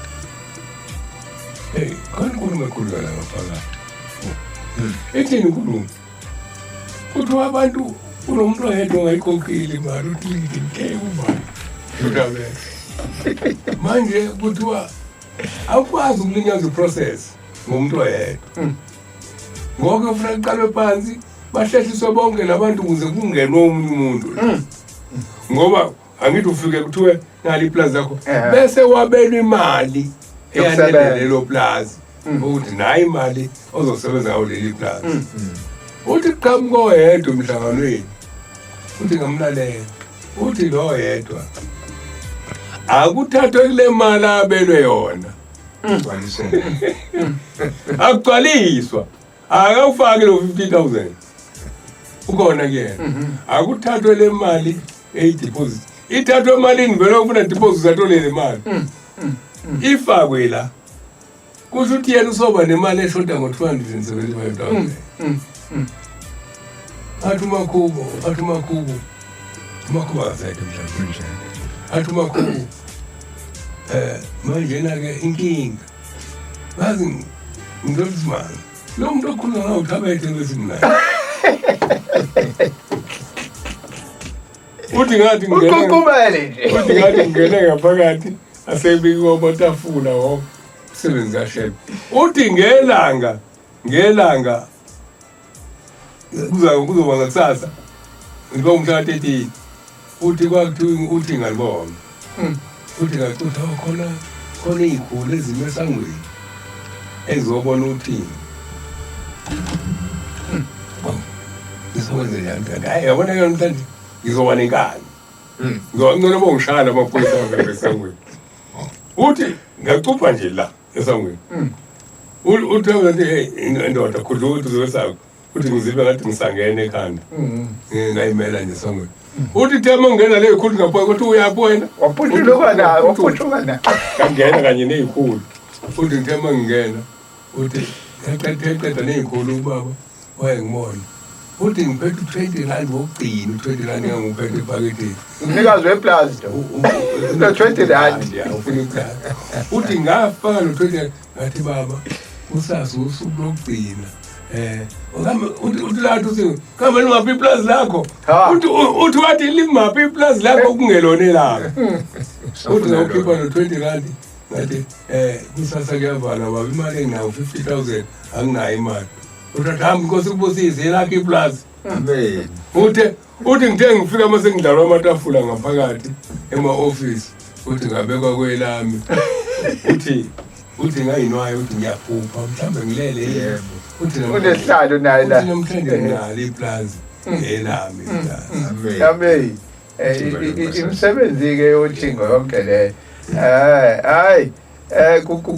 Hey, khona inkulumo ekhulunywa la ngaphakathi. Ithini inkulumo? Kuthiwa abantu kunomuntu oyedwa ongayikhokhile imali uthi ngeke ubani. Utabeka. Manje kuthiwa awukwazi ukulinyaza iprocess ngomuntu oyedwa. Ngoba kufanele kuqalwe phansi bahlehliswe bonke labantu ukuze kungenwe omunye umuntu. Ngoba angithi ufike kuthiwe nali iplazi lakho bese wabelwa imali eyanele lelo plazi ukuthi nayi imali ozosebenza ngayo leli plazi. Uthi qhamuka oyedwa emhlanganweni uthi ngamlalela uthi lo yedwa akuthathwe kule mali abelwe yona. Akugcwaliswa. Akawufaki lo 50,000. Ukhona kuyena. Akuthathwe le mali eyideposit. Ithathwe emalini vele ufuna deposit athole le mali. Ifakwe la. Kusho ukuthi yena usoba nemali eshoda ngo 275,000. Athi uMakhubo, athi uMakhubo. uMakhubo akasekho mhlawumbe. Athi uMakhubo. Manje na ke inkinga. Bazi ngizothi manje lo muntu okhuluma ngawo uThabethe bese mina. Uthi ngathi ngene Uququbele nje. Uthi ngathi ngene ngaphakathi asebikwa amatafula wonke umsebenzi kaShembe. Uthi ngelanga kuzoba ngakusasa ngiba umhla ka-13. Uthi kwakuthiwa uthi ngalibona. Uthi ngacutha khona khona iy'khulu ezime esangweni ezobona uthini. Ngizokwenza njani kanti? Hhayi, yabona ke namhlanje ngizoba nenkani. Ngicela bongishaya amaphoyisa angene esangweni. Uthi ngacupha nje la esangweni. Uthi ngathi hey indoda khudla ukuthi uzosako. Uthi ngizibe ngathi ngisangene ekhanda. Ngayimela nje esangweni. Uthi thema ungena le ikhulu ngapha ukuthi uyaphi wena? Waphuthuka nayo, waphuthuka nayo. Ngangena kanye nezikhulu. Uthi ngithema ngingena. Uthi ngaqeda nezikhulu ubaba wayengibona. Uthi ngiphethe u20 rand wokugcina, u20 rand ngangiphethe ephaketheni. Umnikazi weplazi lo. Lo 20 rand. Ya, ufuna iplazi. Uthi ngafaka lo 20 rand ngathi baba Kusasa usuku lokugcina. Uhambe uthi lathi uthi kambe lingaphi iplazi lakho? Uthi wathi limaphi iplazi lakho kungelona elakho. Uthi ngawukhipha no 20 rand ngathi kusasa kuyavalwa baba, imali enginayo 50,000 anginayo imali. Uthi hamba inkosi kubusise elakho iplazi. Amen. Uthi ngithe ngifika mase ngidlalwa amatafula ngaphakathi ema-office, uthi ngabekwa kwelami. Uthi ngayinwayo, uthi ngiyaphupha mhlawumbe ngilele. Yebo. Uthi Unesihlalo naye la. Uthi namhlanje nginalo iplazi elami iplazi. Amen. Amen. Imisebenzi ke yoThingo yonke le. Hayi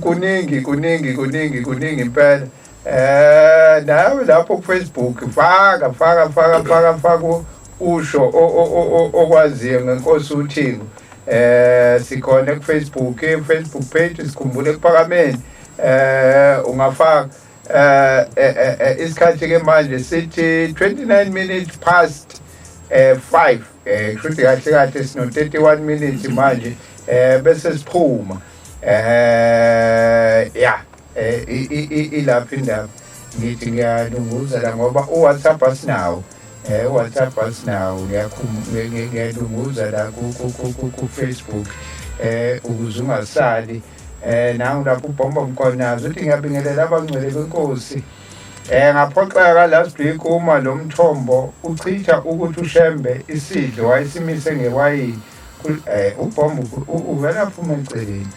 kuningi kuningi kuningi kuningi impela. Nawe lapho ku Facebook faka faka faka faka faka usho okwaziyo ngenkosi uThingo. Sikhona ku Facebook, Facebook page sikhumbule ekuphakameni. Ungafaka isikhathi ke manje sithi 29 minutes past 5, kusho kahle kahle sino 31 minutes manje, bese siphuma. Ya, ilapha indaba. Ngithi ngiyalunguza la ngoba uWhatsApp asinawo. uWhatsApp asinawo, ngiyalunguza la ku Facebook ukuze ungasali. Nangu lapho uBhomba Mkhonazi uthi ngiyabingelela abangcwele benkosi. Ngaphoxeka last week uma lo mthombo uchitha ukuthi uShembe isidlo wayesimise ngewayini. uBhomba uvela aphuma eceleni.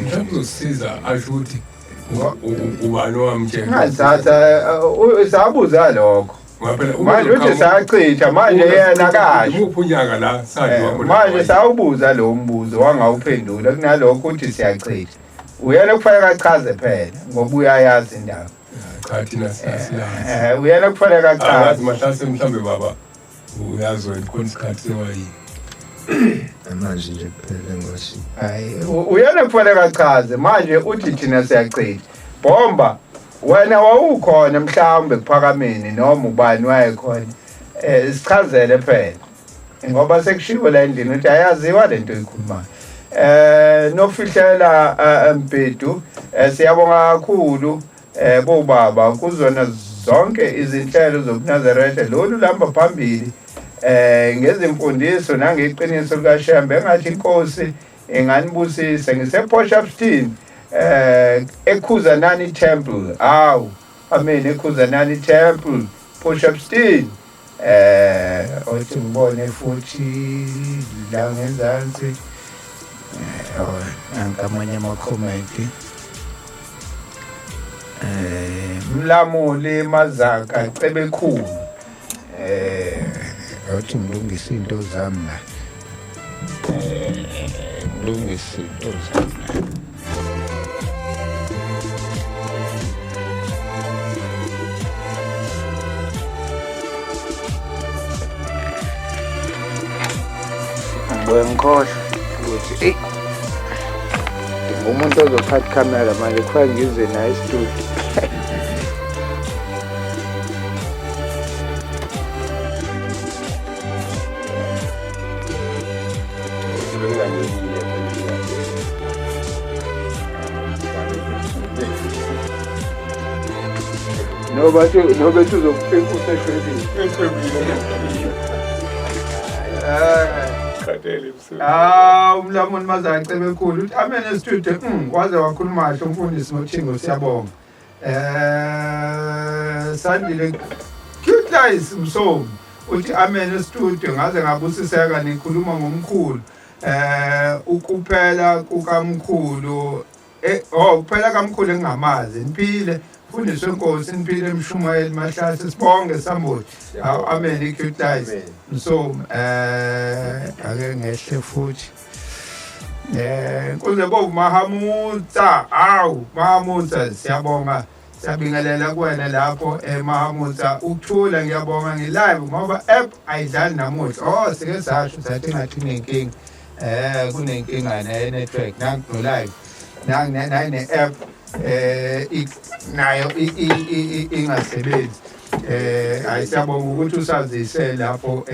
Mhlawumbe uzosiza asho ukuthi ubani owamtshela. Ngathatha sabuza lokho. Manje uthi sachitha manje yena kasho. Imuphi unyaka la sadliwa khona? Manje sawubuza lo mbuzo wangawuphendula, kunalokho uthi siyachitha. Uyena kufanele achaze phela ngoba uyayazi indaba. Cha, thina siyazi. Uyena kufanele achaze. Angazi mahlase mhlambe baba uyazi wena khona isikhathi sewayini. Manje nje kuphela ngosi. Hayi, uyena kufanele achaze manje uthi thina siyachitha. Bomba wena wawukhona mhlawumbe kuphakameni noma ubani wayekhona. Sichazele phela. Ngoba sekushiwo la endlini ukuthi ayaziwa lento oyikhulumayo. Nofihlela Mbhedu, siyabonga kakhulu bobaba kuzona zonke izinhlelo zobuNazaretha. Lolu lamba phambili ngezimfundiso nangeqiniso likaShembe, engathi inkosi inganibusise. Ngise Port Shepstone eKhuzanani Temple. Awu, amen, eKhuzanani Temple, Port Shepstone. Othi ngibone futhi la ngenzansi. Nanka amanye ama-comment. Mlamuli Mazaka Cebekhulu. Othi ngilungise into zami la. Ngilungise into zami la. Ngibuye ngikhohlwe ukuthi eyi ngumuntu ozophatha ikhamera manje, kufanele ngize naye e-studio. Noba uzokufika useshwebile. Umlamuli Mazaka Cebekhulu uthi amen e-studio. Waze wakhuluma kahle umfundisi noThingo, siyabonga. Sandile Cute Lies Msomi uthi amen e-studio, ngaze ngabusiseka nikhuluma ngomkhulu. Ukuphela kukamkhulu, ukuphela kamkhulu engingamazi. Niphile mfundisi wenkosi, niphile emshumayeli Mahlase, sibonge sambodi. Amen Cute Lies Msomi. Ake ngehle futhi. Nkuze bovu Mahamutsa, awu Mahamutsa, siyabonga, siyabingelela kuwena lapho Mahamutsa. Ukuthula, ngiyabonga ngi-live ngoba app ayidlali namuhla. Sike sasho sathi ngathi kunenkinga. Kunenkinga ne-network nangu live nayi ne-app nayo ingasebenzi. Ayisiyabonga ukuthi usazise lapho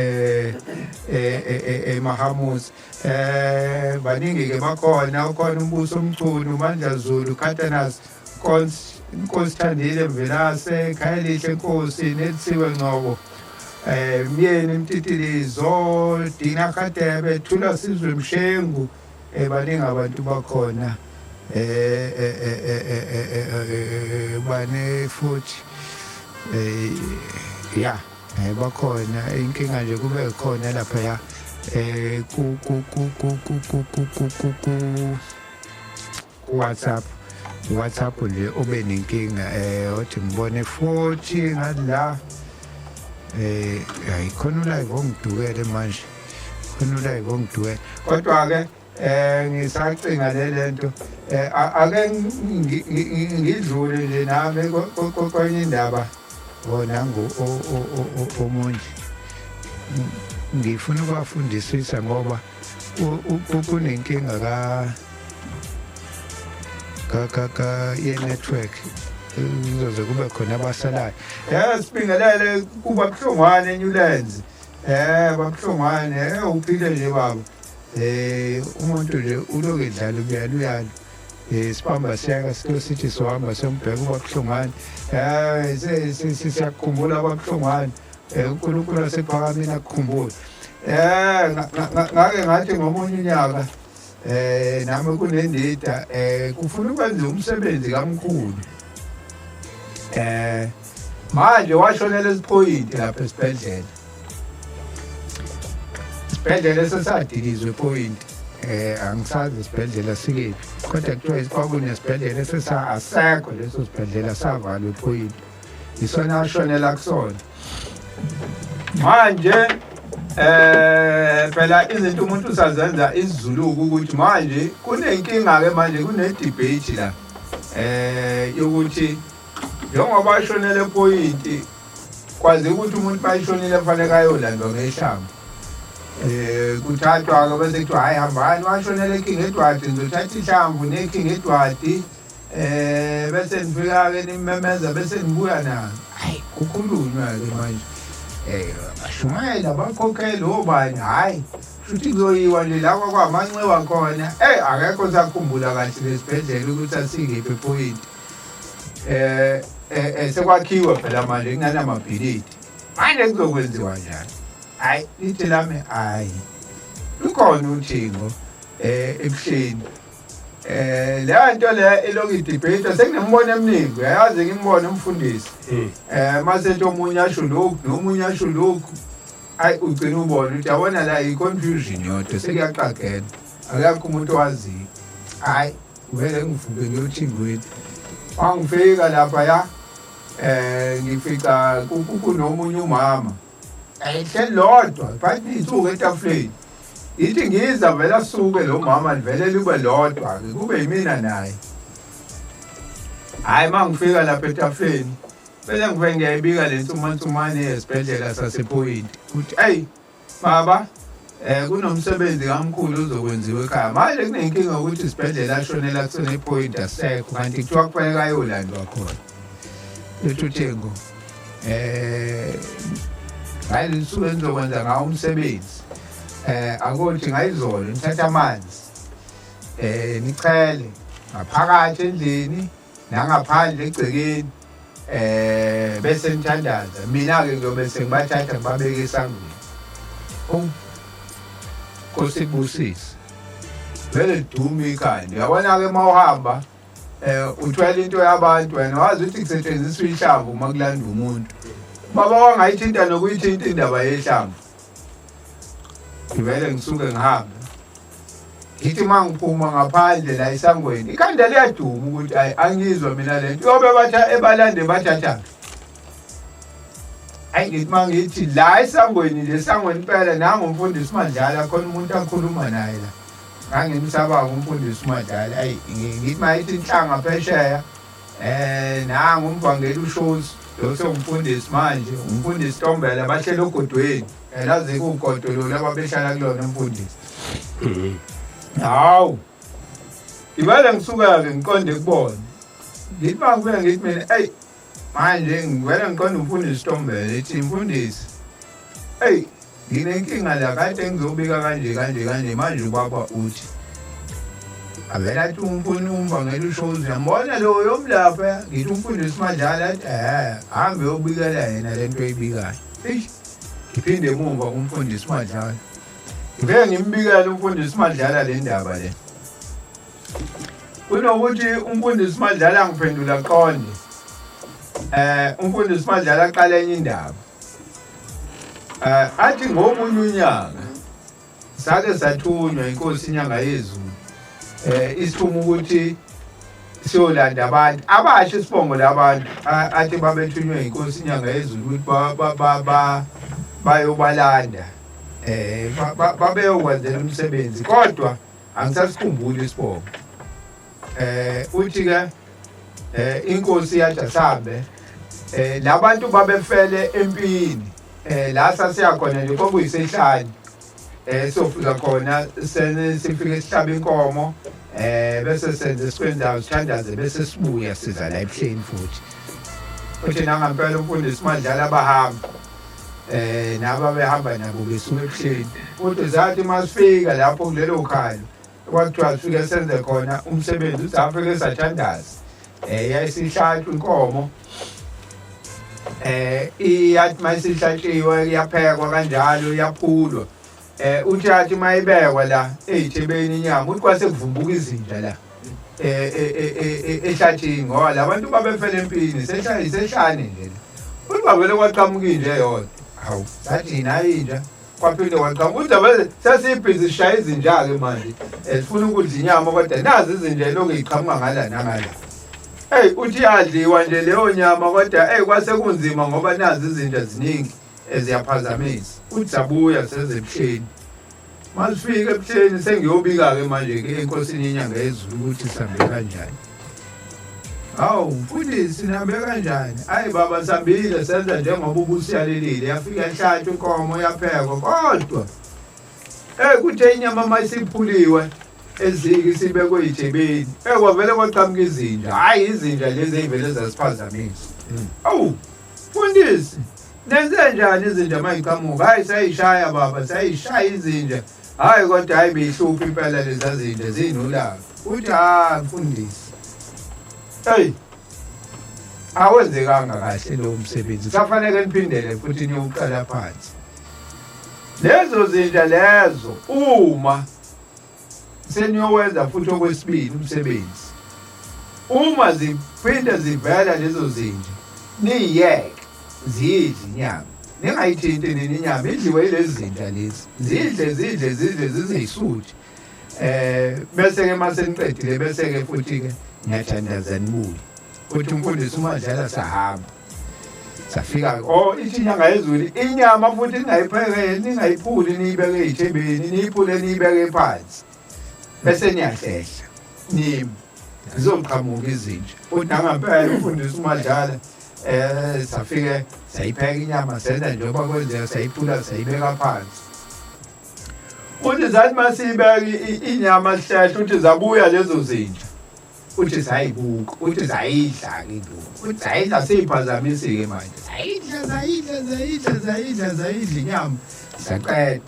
eMahamuzi. Baningi ke bakhona, ukhona uMbuso Mchunu, Mandla Zulu, Katanas, Nkosi Thandile Mvelase, Khayelihle Nkosi, Nelisiwe Ngcobo, Myeni Mtitilizo, Dina Khadebe, Thula Sizwe Mshengu. Baningi abantu bakhona. Bane futhi ya bakhona. Inkinga nje kube khona lapha ya ku ku ku ku ku ku ku ku ku ku WhatsApp, WhatsApp nje ube nenkinga. Othi ngibone futhi ngala, hayi, khona ulive ongidukele manje, khona ulive ongidukele, kodwa ke ngisacinga le lento. Ake ngidlule nje nami kwenye indaba. Nangu omunye ngifuna ukubafundisisa ngoba kunenkinga ka ka ka ka ye-network, kuzoze kube khona abasalayo. Sibingelele kuba buhlungwane eNewlands. Babuhlungwane, uphile nje baba. Umuntu nje uloku edlala ubuyaluyalo. Sibamba siyaka silo sithi sohamba siyombheka ubabuhlungwane. Siyakukhumbula babuhlungwane. UNkulunkulu wasekuphakameni akukhumbule. Ngake ngathi ngomunye unyaka nami kunendida kufuna ukwenza umsebenzi kamkhulu. Manje washonela esiphoyinti lapha esibhedlela. Isibhedlela esesadilizwe point, angisazi isibhedlela sikephi, kodwa kuthiwa kwakunesibhedlela esesa asekho leso sibhedlela, savalwa point, isona ashonela kusona. Manje phela izinto umuntu usazenza isiZulu ukuthi manje kunenkinga ke, manje kune debate la yokuthi njengoba ashonele point, kwazi ukuthi umuntu bayishonile kufanele ayolandwa ngehlamvu. Kuthathwa ke bese kuthiwa hayi, hambani, washonela eKing Edward, nizothatha ihlamvu neKing Edward, bese nifika ke nimemeza bese nibuya nayo. Hayi, kukhulunywa ke manje, bashumayela bakhokhele obani. Hayi, futhi kuzoyiwa nje la kwamanxiwa khona. Akekho osakhumbula kahle lesibhedlela ukuthi asikephi point. Sekwakhiwe phela manje, kunganamabhilidi, manje kuzokwenziwa njani? Hayi, lithi lami, hayi, lukhona uthingo ebuhleni. Leyo nto le elokhu idebate, sekunembono eminingi, uyayazi, ngimbone umfundisi mase omunye asho lokhu nomunye asho lokhu. Ayi, ugcina ubona ukuthi yabona la i-confusion yodwa, sekuyaqagela, akekho umuntu owaziyo. Hayi, vele ngivuke ngiyothingweni. Wangifika lapha ya, ngifica kunomunye umama ehleli lodwa, phathi iy'nsuku etafuleni. Ithi ngiza vele asuke lo mama, vele libe lodwa-ke, kube yimina naye. Hhayi, uma ngifika lapha etafuleni bese ngifike ngiyayibika le nsumansumane yesibhedlela sasePhoyinti ukuthi eyi baba, kunomsebenzi kamkhulu ozokwenziwa ekhaya. Manje kunenkinga ukuthi isibhedlela ashonela kusona ePhoyinti asekho, kanti kuthiwa kufanele ayolandwa khona. Lethu Thengo, hayi, lisuke nizokwenza ngawo umsebenzi. Akothi ngayizolo nithatha amanzi nichele ngaphakathi endlini nangaphandle egcekeni, bese nithandaza. Mina ke ngiyobe sengibathatha ngibabeke esangweni. Oh, Nkosi kubusise. Vele liduma ikhanda, uyabona ke uma uhamba uthwele into yabantu, wena wazi ukuthi kusetshenziswa ihlamvu uma kulandwa umuntu. Baba wangayithinta nokuyithinta indaba yehlamvu. Ngivele ngisuke ngihambe, ngithi uma ngiphuma ngaphandle la esangweni, ikhanda liyaduma ukuthi hayi, angizwa mina le nto yobe batha ebalande bathatha. Hayi, ngithi uma ngithi la esangweni nje, esangweni impela, nangu umfundisi Madlala, khona umuntu akhuluma naye la. Ngangimsabanga umfundisi uMadlala. Ayi, ngithi mayithi inhlanga phesheya, nangu umvangeli uShozi lo, sewumfundisi manje, umfundisi Tombela, bahleli ogodweni, elazi kugodo lo ababehlala kulona umfundisi. Hawu, ngibele ngisuka-ke ngiqonde kubona. Ngithi uma ngifika ngithi mina, eyi. Manje ngivele ngiqonda umfundisi Tombele ethi mfundisi, eyi nginenkinga la kade ngizobika kanje kanje kanje manje ubaba uthi avele athi umfuni umvangeli ushozi uyambona lo yomlapha ngithi umfundisi Madlala athi hambe uyobikela yena lento oyibikayo. Eish ngiphinde emumva kumfundisi Madlala. Ngeke ngimbikele umfundisi Madlala le ndaba le. Kunokuthi umfundisi Madlala angiphendula qonde. Umfundisi Madlala aqala enye indaba. Athi ngomunye unyaka sake sathunywa inkosi inyanga yezulu. Isithuma ukuthi siyolanda abantu abasha isibongo labantu athi babethunywe inkosi inyanga yezulu ukuthi bayobalanda babeyokwenzela umsebenzi kodwa angisasikhumbuli isibongo. Uthi ke inkosi yathi asambe labantu babefele empini la sasiya khona nje kwakuyisehlane sofika khona sifike sihlaba inkomo bese senze sikwenzayo sithandaze bese sibuya siza la ebuhleni futhi. Uthi nangampela umfundisi Madlala bahamba naba behamba nabo besuka ebuhleni. Uthi zathi masifika lapho kulelo khaya kwathiwa sifike senze khona umsebenzi uthi afike sathandaza yayisihlatshwa inkomo iyathi mayisihlatshiwe iyaphekwa kanjalo iyaphulwa uthi athi mayibekwa la eyithebeni inyama uthi kwase kuvumbuka izinja la ehlathini ngoba labantu babefele empini sehlane nje uthi bavele kwaqhamuka inja eyodwa. Hawu sathi nayo inja kwaphinde kwaqhamuka uthi vele sesibhizi sishaya izinja-ke manje sifuna ukudla inyama kodwa nazi izinja elokhu iqhamuka ngala nangala. Eyi uthi yadliwa nje leyo nyama kodwa eyi kwase kunzima ngoba nazi izinja ziningi eziyaphazamisa. Uthi sabuya seze ebuhleni. Masifika ebuhleni sengiyobika-ke manje-ke enkosini yenyanga yezulu ukuthi sihambe kanjani. Hawu mfundisi nihambe kanjani? Ayi baba sihambile senza njengoba ubusiyalelile yafika yahlatshwa inkomo yaphekwa kodwa kuthe inyama mayisiphuliwe eziki sibekwe ijebeni kwavele kwaqhamuka izinja. Hhayi izinja lezi ey'vele zasiphazamisa. Awu mfundisi nenze njani izinja mayiqhamuka? Hhayi sayishaya baba sayishaya izinja. Hhayi kodwa hhayi beyihlupha impela leza zinja zinolaka. Uthi ha mfundisi eyi awenzekanga kahle lo msebenzi kusafanele niphindele futhi niyowuqala phansi. Lezo zinja lezo uma seniyowenza futhi okwesibili umsebenzi uma ziphinde zivela lezo zinja niyiyeke ziyidle inyama ningayithinti nini inyama idliwe yilezi zinja lezi zidle zidle zidle zizeyisuthe bese ke mase niqedile bese ke futhi ke ngiyathandaza nibuye. Uthi umfundisi uMadlala sahamba safika ithi inyanga yezulu inyama futhi ningayipheke ningayiphuli niyibeke eyithebeni niyiphule niyibeke phansi bese niyahlehla nimi zizoqhamuka izinja. Uthi nangampela umfundisi uMadlala safike sayipheka inyama senza njengoba kwenzeka sayiphula sayibeka phansi. Uthi zathi masiyibeka inyama sihlehla uthi zabuya lezo zinja. Uthi sayibuka uthi zayidla ke lokho uthi zayidla siyiphazamisike manje zayidla zayidla zayidla zayidla zayidla inyama saqeda.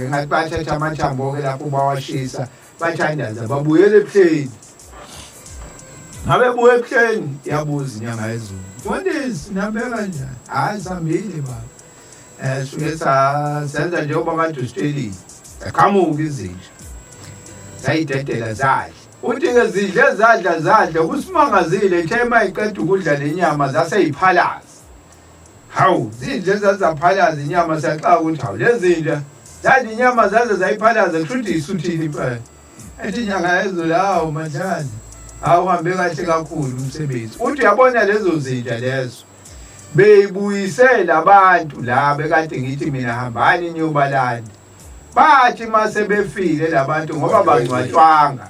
Ngathi bathatha amathambo ke lapho bawashisa bathandaza babuyela ebuhleni. Ngabe buye ebuhleni yabuza inyanga yezulu mfundisi nihambe kanjani? Hhayi sihambile baba suke senza njengoba kade usitshelile zaqhamuka izinja zayidedela zadla. Uthi-ke zidle zadla zadla kusimangazile ithe uma iqeda ukudla le nyama zaseyiphalaza. Hawu zidle zazaphalaza inyama siyaxaka ukuthi hawu lezi zinja zadla inyama zaze zayiphalaza kusho ukuthi isuthile impela. Ethi inyanga yezulu hawu Madlala hawu uhambe kahle kakhulu umsebenzi. Uthi uyabona lezo zinja lezo beyibuyisela abantu la bekade ngithi mina hambani niyobalanda. Bathi mase befile labantu ngoba bangcwatshwanga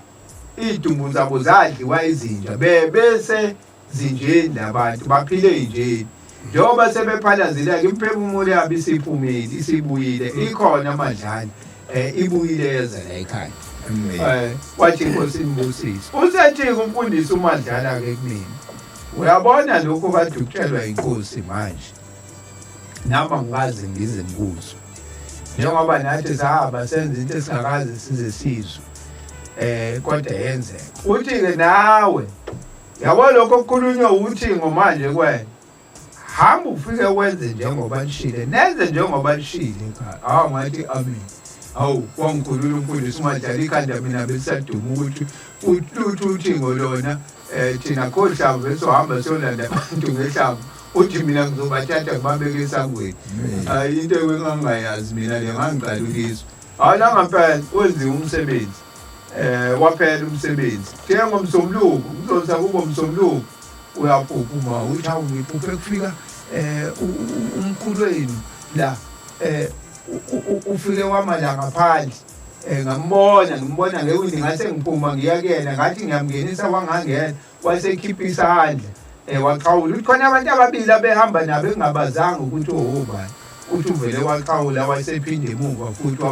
idumbu zabo zadliwa izinja bebese zinjeni labantu baphile injeni njengoba sebephalazile imiphefumulo yabo isiphumile isibuyile ikhona Madlala ibuyile yeza la ekhaya. Wathi inkosi imbusise. Usethi umfundisi uMadlala ke kumina. Uyabona lokho kade utshelwa inkosi manje, nami angikaze ngize ngikuzwe, njengoba nathi sahamba senza into esingakaze size sizwe, kodwa yenzeka. Uthi-ke nawe yabo lokho okukhulunywa uthingo manje kwena, hamba ufike wenze njengoba nishile, nenze njengoba nishile ekhaya. Hawu, ngathi amen. Hawu, wangikhulula umfundisi uMadlala ikhanda, mina belisaduma ukuthi uthi uthingo lona, thina khohlamvu besohamba siyolanda abantu ngehlamvu, uthi mina ngizobathatha ngibabeke esangweni. Hayi, into engangingayazi mina le, ngangiqala ukuyizwa. Hayi, nangampela wenziwa umsebenzi, waphela umsebenzi. Kuthe ngomsombuluko, kuzothi akubo umsombuluko, uyaphupha uma uthi hawu, ngiphuphe kufika umkhulu wenu la, ufike wama la ngaphandle, ngambona, ngimbona ngewindi, ngase ngiphuma ngiya kuyena, ngathi ngiyamngenisa, wangangena, wasekhipha isandla, waxhawula. Uthi khona abantu ababili abehamba nabo engingabazanga ukuthi obani. Uthi uvele waxhawula, wasephinde emuva futhi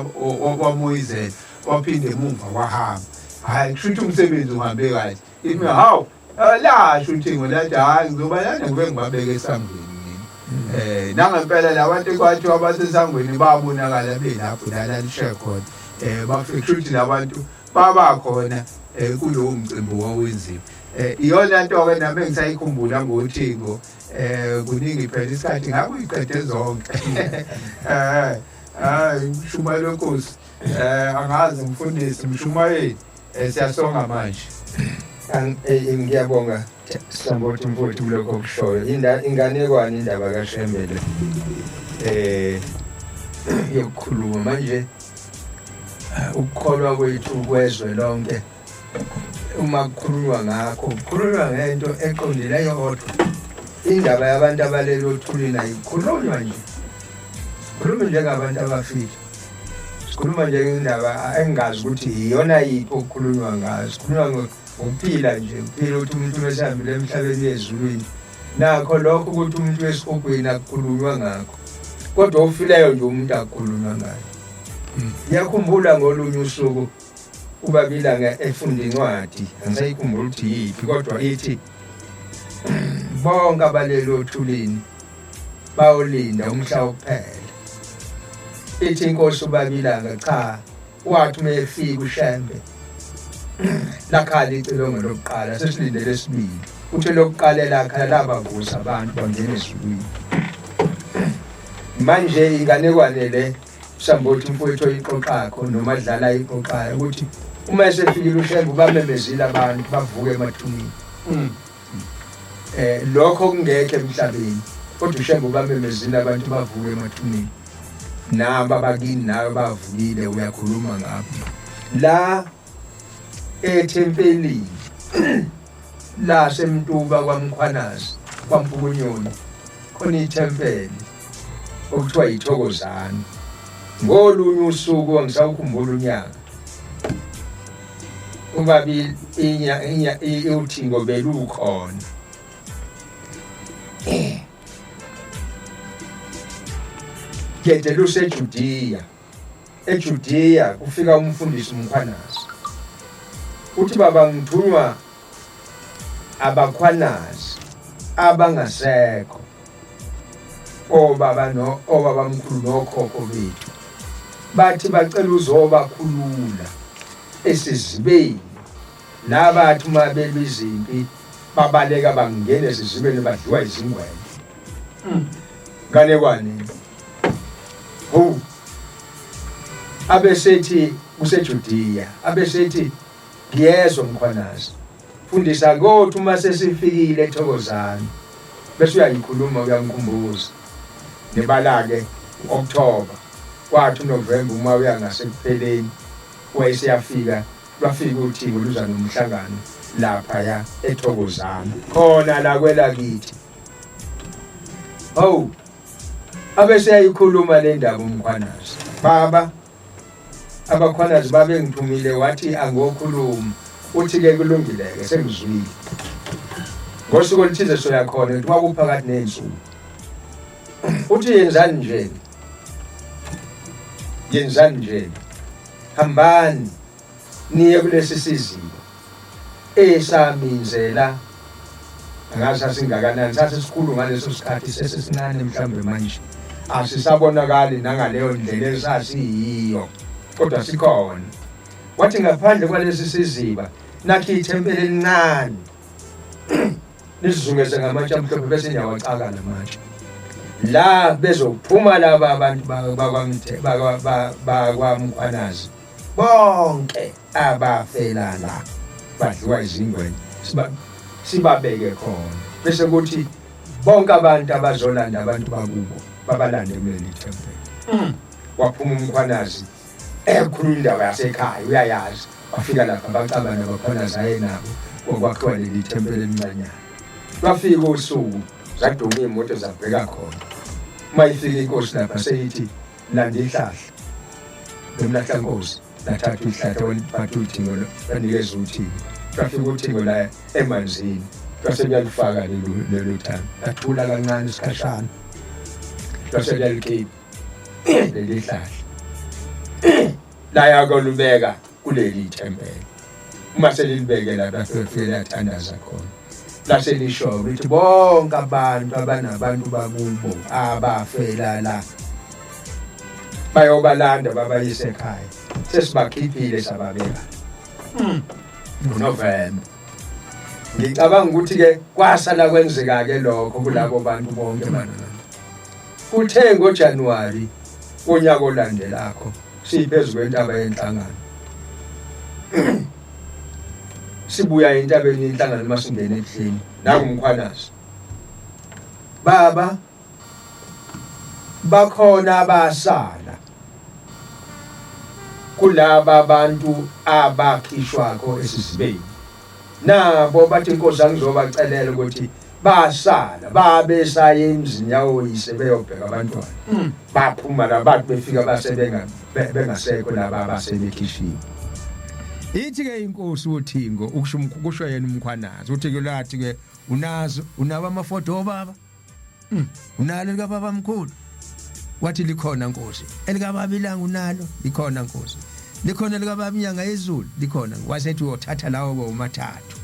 wamoyizela, waphinde emuva wahamba. Hhayi, kusho ukuthi umsebenzi uhambe kahle. Ithi mina hawu, lasho uthingo lathi hhayi, ngizobalanda ngibe ngibabeke esangweni mina. Nangempela la bantu kwathiwa basesangweni babonakala belapho la lalishe khona, bafika. Kusho ukuthi la bantu babakhona kulowo mcimbi owawenziwa. Iyona nto-ke nami engisayikhumbula ngothingo. Kuningi phela, isikhathi ngabe uyiqede zonke. Hayi, mshumayeli wenkosi, angazi mfundisi, mshumayeli, siyasonga manje. Ngiyabonga Sambothi mfowethu kulokho okushoyo. Inganekwane indaba kaShembe le yokukhuluma manje. Ukukholwa kwethu kwezwe lonke, uma kukhulunywa ngakho kukhulunywa ngento eqondile yodwa. Indaba yabantu abalele othulini ayikhulunywa nje, sikhuluma njengabantu abafile, sikhuluma nje ngendaba engingazi ukuthi iyona yiphi okukhulunywa ngayo. Sikhulunywa ngokuphila nje, kuphila ukuthi umuntu mesehambile emhlabeni ezulwini. Nakho lokho ukuthi umuntu wesihogweni akukhulunywa ngakho, kodwa ofileyo nje umuntu akukhulunywa ngayo. Ngiyakhumbula ngolunye usuku uBabilanga efunda incwadi, angisayikhumbula ukuthi yiphi, kodwa ithi bonke abalele othulini bayolinda umhla wokuphela. Ithi inkosi uBabilanga, cha, wathi uma efika uShembe lakhala icilongo lokuqala, sesilindele esibili. Uthe lokuqala lakhala labavusa abantu bangena ezulwini. Manje inganekwane le Sambothi mfowethu oyixoxakho noma dlala ayixoxayo ukuthi uma esefikile uShembe ubamemezile abantu bavuke emathuneni. Lokho kungekho emhlabeni, kodwa uShembe ubamemezile abantu bavuke emathuneni. Naba abakini nawe bavukile, uyakhuluma ngabo. La ethempelini laseMtuba kwaMkhwanazi kwaMpukunyoni khona ithempeli okuthiwa yithokozane. Ngolunye usuku, angisawukhumbula unyaka, ubabi inya inya uthingo belukhona, gede luseJudiya. EJudiya kufika umfundisi uMkhwanazi, uthi baba ngithunywa abakhwanazi abangasekho, obaba no obabamkhulu nokhokho bethu, bathi bacela uzobakhulula esizibeni labathi uma belwa izimpi babaleka bangena esizibeni badliwa izingwenya. Nganekwane. Ho, abesethi kuseJudiya, abesethi ngiyezwa Mkhwanazi, fundisa, kothi uma sesifikile eThokozane bese uyayikhuluma, uyangikhumbuza. Nebala-ke u-October, kwathi uNovember uma uya ngasekupheleni wayeseyafika, lwafika uthingo luza nomhlangano laphaya eThokozane khona la kwelakithi. Hawu, abese yayikhuluma le ndaba uMkhwanazi. Baba, abakhwanazi babengithumile, wathi angokhuluma. Uthi-ke kulungile-ke, sengizwile. Ngosuku oluthize soya khona, ngithi kwakuphakathi ney'nsuku. Uthi yenzani nje, yenzani nje, hambani niye kulesi siziba esaminzela. Angazi sasingakanani, sasisikhulu ngaleso sikhathi, sesisincane mhlawumbe manje. Asisabonakali nangaleyo ndlela esasiyiyo, kodwa sikhona. Wathi ngaphandle kwalesi siziba nakhe ithempeli elincane nisizungeze ngamatshe amhlophe bese niyawacaka la matshe. La bezophuma laba abantu bakwaMkhwanazi bonke abafela la badliwa izingwenya sibabeke khona, bese kuthi bonke abantu abazolanda abantu bakubo babalande kuleli thempeli. Waphuma uMkhwanazi ekhuluma indaba yasekhaya, uyayazi. Wafika lapha baxabana abakhwanazi aye nabo kwakhiwa leli thempeli elincanyana. Lwafika usuku zaduma iy'moto zabheka khona. Uma ifika inkosi lapha seyithi landa ihlahla lomlahla nkosi, lathatha ihlahla waliphatha uthingo lanikeza uthingo. Lwafika uthingo la emanzini lwase luyalifaka lelo thango, lathula kancane isikhashana lwase luyalikhipha leli hlahla laya kolubeka kuleli thempeli. Uma selilibeke lapha lafike lathandaza khona, lase lisho ukuthi bonke abantu abanabantu bakubo abafela la bayobalanda babayise ekhaya, sesibakhiphile sababeka ngoNovemba. Ngicabanga ukuthi ke kwasala kwenzeka ke lokho kulabo bantu bonke manje. Kuthe ngoJanuwari unyaka olandelakho siphezu kwentaba yenhlangano, sibuya entabeni yenhlangano masingena ebuhleni nakuMkhwanazi, baba bakhona abasala kulaba abantu abakhishwakho esizibeni, nabo bathi inkosi angizobacelela ukuthi basala babesaye emzini yawoyise beyobheka abantwana. Baphuma la bathi befika base bengasekho laba abasebekhishiwe. Ithi ke inkosi uThingo ukusho kusho yena uMkhwanazi uthi ke lathi ke unazo unabo amafoto obaba, unalo lika baba mkhulu? Wathi likhona nkosi. Elikababa ilanga unalo? Likhona nkosi. Likhona likababa inyanga yezulu? Likhona. Wasethi uyothatha lawo bomathathu,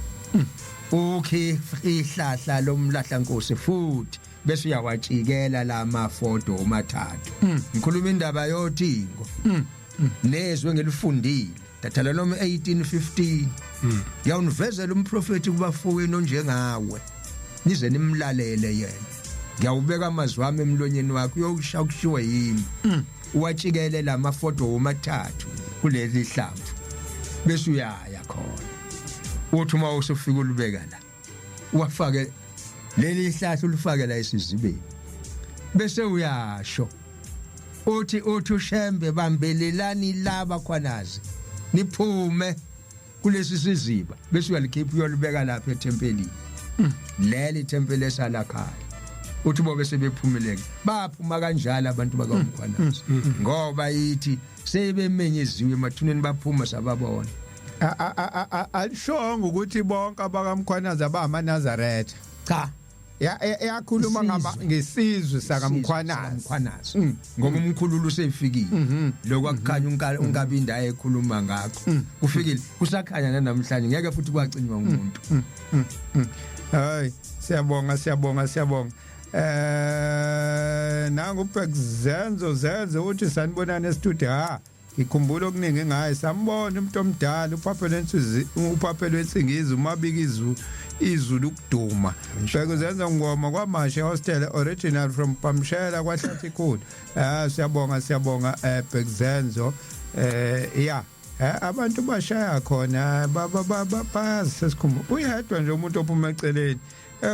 ukhi ihlahla lomlahla nkosi futhi bese uyawatshikela la mafoto omathathu. Ngikhuluma indaba yoThingo nezwe ngelifundile thathala noma 1815, ngiyawunivezela umprofeti kubafowenu onjengawe, nize nimlalele yena. Ngiyawubeka amazwi ami emlonyeni wakhe, uyokusha kushiwe yimi. Uwatshikele la mafoto womathathu kuleli hlamvu bese uyaya khona, uthi uma usufika ulubeka la, uwafake leli hlahla, ulifake la esizibeni, bese uyasho uthi uShembe bambelelani laba khwanazi niphume kulesi siziba, bese uyalikhipha uyolibeka lapha ethempelini, leli thempeli esalakhaya. Uthi bobe sebephumile, baphuma kanjalo abantu bakaMkhwanazi, ngoba yithi sebemenyeziwe emathuneni, baphuma sababona. Alishongo ukuthi bonke abakaMkhwanazi abamaNazaretha. Cha. Yakhuluma ngaba ngesizwe sakaMkhwanazi. Mkhwanazi, ngoba umkhululu usefikile, lokho akukhanya uNkabinda ayekhuluma ngakho kufikile, kusakhanya namhlanje, ngeke futhi kwacinywa umuntu. Hayi, siyabonga, siyabonga, siyabonga. Nangu Zenzo Zenzo uthi sanibonana e-studio. Ha, ngikhumbula okuningi ngaye, sambona umuntu omdala uphaphelo ensuzi, uphaphelo ensingizi umabika izulu, izulu ukuduma. Bheka Zenzo Ngoma kwaMashe Hostel, original from Pamshela kwaHlathi khulu. Ah, siyabonga, siyabonga Bhekzenzo. Ya, abantu bashaya khona bayazi sesikhumbu. Uyedwa nje umuntu ophuma eceleni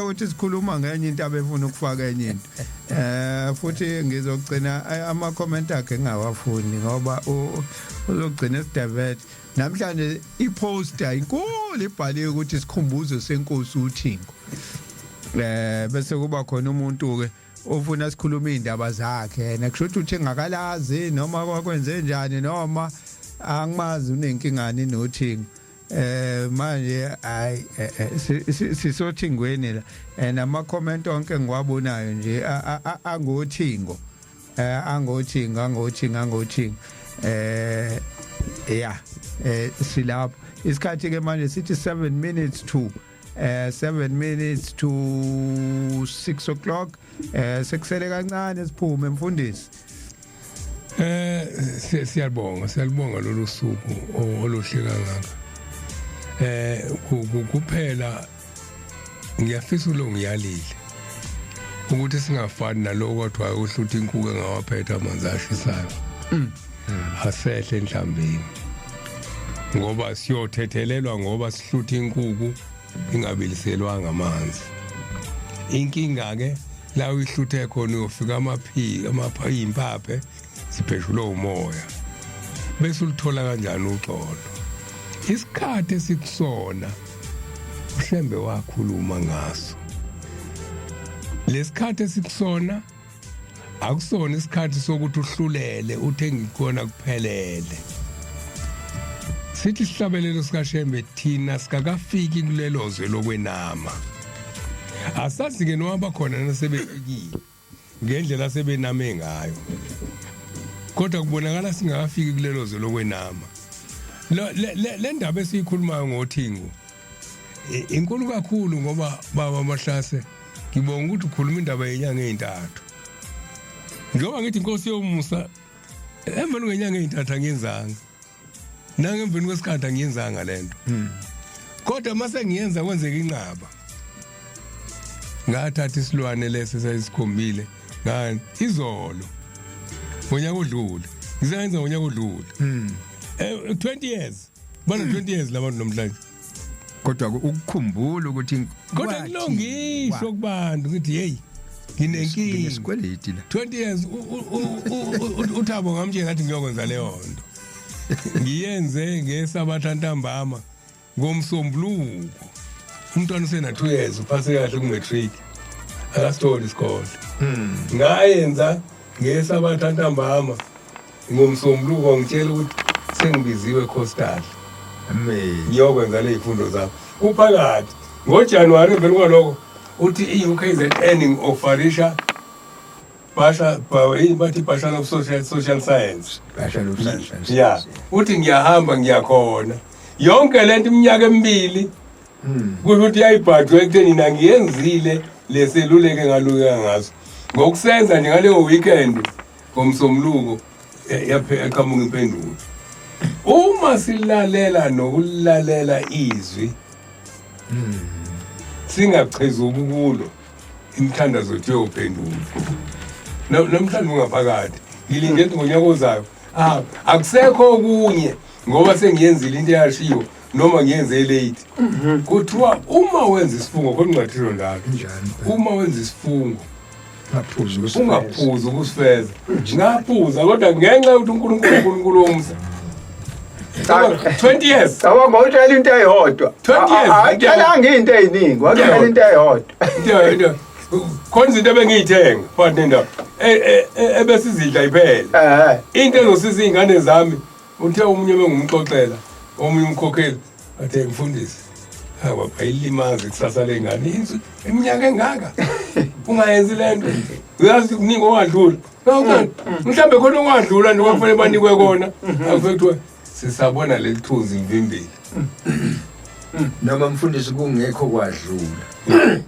uthi sikhuluma ngenye into abefuna ukufaka enye into. Futhi ngizogcina ama comment akhe ngingawafuni ngoba uzogcina esidevert. Namhlanje iposter inkulu ibhaliwe ukuthi isikhumbuzo senkosi uThingo. Bese kuba khona umuntu ke ofuna sikhuluma indaba zakhe yena, kusho ukuthi uthi ngakalazi noma kwakwenze njani noma angimazi unenkingani noThingo. Manje hayi, sisothingweni la and ama comment onke ngiwabonayo nje angothingo, angothingo, angothingo, angothingo. Ya, silapho isikhathi ke manje sithi 7 minutes to 7 minutes to 6 o'clock. Sekusele kancane siphume, mfundisi. Siyabonga lolu suku oluhle kangaka. Kuphela ngiyafisa ulo ngiyalile ukuthi singafani naloko kodwa uhlutha inkuku engawaphethe amanzi ashisayo. Asehle enhlambini. Ngoba siyothethelelwa ngoba sihlutha inkuku ingabiliselwanga amanzi. Inkinga ke la uyihluthe khona, uyofika amaphiko, amaphayimphaphe sipheshulwe umoya, bese ulithola kanjani uxolo? Isikhathi esikusona uHlembe wakhuluma ngaso. Lesikhathi esikusona akusona isikhathi sokuthi uhlulele, uthe ngikhona kuphelele. Sithi isihlabelelo sikaShembe, thina sikakafiki kulelo zwe lokwenama. Asazi ke noma bakhona nasebefikile ngendlela sebename ngayo, kodwa kubonakala singakafiki kulelo zwe lokwenama. Le ndaba esiyikhulumayo ngothingo inkulu kakhulu, ngoba baba Mahlase, ngibonga ukuthi ukhuluma indaba yenyanga ezintathu, njengoba ngithi inkosi yomusa emveni kwenyanga ezintathu angiyenzanga, nangemveni kwesikhathi angiyenzanga lento, kodwa mase ngiyenza kwenzeka inqaba. Ngathatha isilwane lesi sayisikhombile ngani izolo ngonyaka odlule, ngisenza ngonyaka odlule, 20 years bana, 20 years labantu namhlanje. Kodwa ukukhumbula ukuthi Kodwa kulongisho kubantu ngithi, hey, nginenkinga. Nginesikweleti la. 20 years. uThabo ngamtshela athi ngiyokwenza leyo nto, ngiyenze ngesabatha ntambama ngomsombuluko. Umntwana usena 2 years, uphase kahle ku-matric, akasitholi isikole. Ngayenza ngesabatha ntambama ngomsombuluko, ngitshela ukuthi sengibiziwe coastal. Amen. Ngiyokwenza ley'fundo zami kuphakathi ngoJanuwari. Emveni kwaloko uthi i-UKZN ngi-offerisha basha bathi Bachelor of Social Science. Bachelor of Science. Ya, uthi ngiyahamba ngiyakhona yonke lento iminyaka emibili, kusho ukuthi yayibhajwe ekutheni nangiyenzile leseluleke ngalukeka ngaso ngokusenza nje ngaleyo weekend ngomsombuluko, yaqhamuka impendulo. Uma silalela nokulalela izwi, singachezuki kulo, imithandazo yethu iyophendula. Namhlanje ungaphakathi ngilinde ukuthi ngonyaka ozayo, ah, akusekho okunye ngoba sengiyenzile into eyashiwo noma ngiyenze late. Kuthiwa uma wenza isifungo khona ungathilo njalo. Njani? Uma wenza isifungo Ungaphuzi ukusifeza. Ungaphuzi ukusifeza. Ngaphuza, kodwa ngenxa yokuthi uNkulunkulu, uNkulunkulu womsa, 20 years. Cabanga utshela into eyodwa. 20 years. Ayitshelanga into eziningi, watshela into eyodwa. Into khona izinto ebengiyithenga phakathi nendawo ebesizidla iphele, into ezosiza iy'ngane zami. Uthe omunye bengumxoxela, omunye umkhokheli athe, mfundisi, hawa, ayilimazi kusasa ley'ngane. Iminyaka engaka ungayenzi le nto, uyazi kuningi okwadlula. Mhlawumbe khona okwadlula nje kwakufanele banikwe kona, akufanele kuthiwe sisabona leli thunzi livimbile. Noma mfundisi kungekho kwadlula,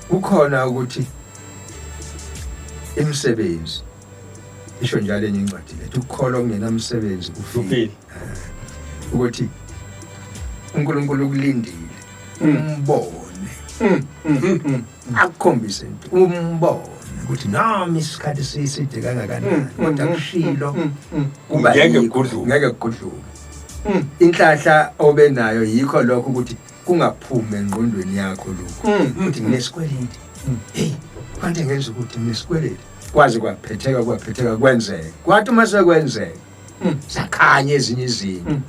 kukhona ukuthi imisebenzi isho njalo enye incwadi lethi ukukholwa kungenamsebenzi kufile. Kufile. Ukuthi uNkulunkulu ukulindile umbone, akukhombise into, umbone ukuthi noma isikhathi siside kangakanani, kodwa kushilo kuba Ngeke yikho, kugudluke. Ngeke kugudluke. Inhlahla obenayo yikho lokho ukuthi kungaphumi engqondweni yakho lokho ukuthi nginesikweleti, hey, kanti ngenza ukuthi nginesikweleti, kwaze kwaphetheka, kwaphetheka, kwenzeka. Kwathi uma sekwenzeka sakhanya ezinye izinto,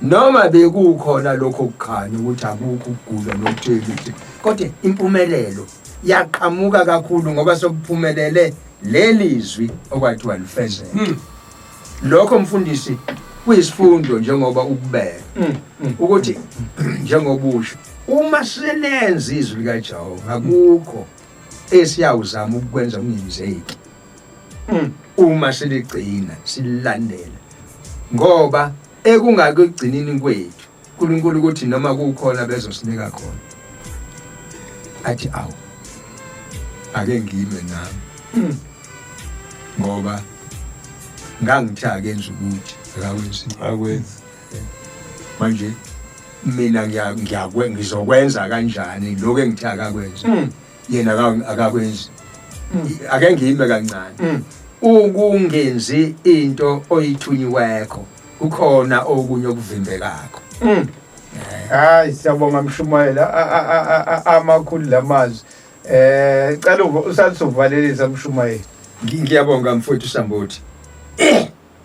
noma bekukhona lokho kukhanya ukuthi akukho ukugula nokutheni, kodwa impumelelo yaqhamuka kakhulu ngoba sokuphumelele leli zwi okwathiwa lifezeke. Lokho mfundisi kuyisifundo, njengoba ukubeka ukuthi njengoba usho, uma silenza izwi likaJehova, akukho esiyawuzama ukukwenza kungenzeki uma siligcina, sililandela, ngoba ekungakugcinini kwethu uNkulunkulu ukuthi noma kukhona bezosinika khona athi awu ake ngime nami ngoba ngangithi akenza ukuthi akakwenzi Akwenzi. Manje mina ngiyakwe ngizokwenza kanjani lokho engithi akakwenzi yena akakwenzi ake ngime kancane ukungenzi into oyithunyiwekho kukhona okunye okuvimbekakho. Hayi, siyabonga mshumayela, amakhulu lamazwi. Cela usathuvalelisa mshumayeli. Ngiyabonga mfowethu Sambothi.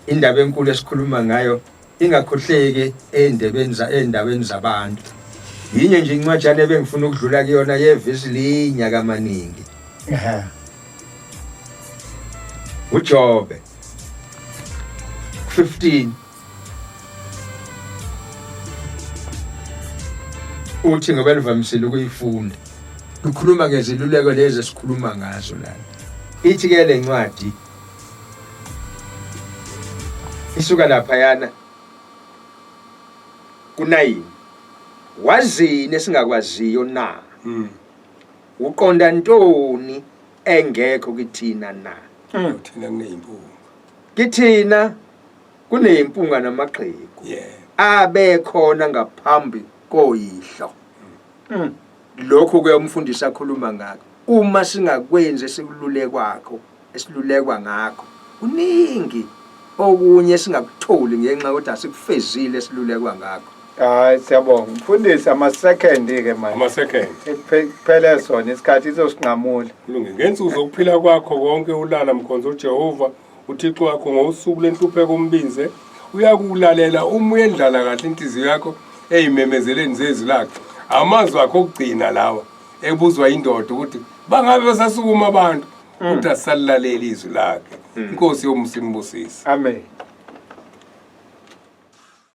Indaba enkulu esikhuluma ngayo ingakhohleki endebeni za endaweni zabantu. Yinye nje incwajana ebengifuna ukudlula kuyona yevesi linya kamaningi. uJobe 15 uthi ngoba livamisile ukuyifunda lukhuluma ngeziluleko lezi esikhuluma ngazo lana. Ithi ke le ncwadi isuka laphayana kunayini wazini esingakwaziyo na? Uqonda ntoni engekho kithina na? Thina kuneyimpunga. Kithina kuneyimpunga namagxegu abekhona ngaphambi koyihlo. Lokhu ke umfundisi akhuluma ngakho, uma singakwenzi esilulekwakho esilulekwa ngakho, kuningi okunye singakutholi ngenxa yokuthi asikufezile esilulekwa ngakho. Hayi, siyabonga mfundisi, ama-second ke manje. Ama-second. Kuphele sona isikhathi, izosinqamula. Kulungile. Ngensuku zokuphila kwakho konke ulala mkhonza uJehova uThixo wakho ngosuku lwenhlupheko umbize, uyakulalela uma uyendlala kahle inhliziyo yakho eyimemezeleni zezwi lakhe. Amazwi akho okugcina lawa ebuzwa indoda ukuthi bangabe besasukuma abantu ukuthi asalilaleli izwi lakhe. Inkosi yomusa imbusise. Amen.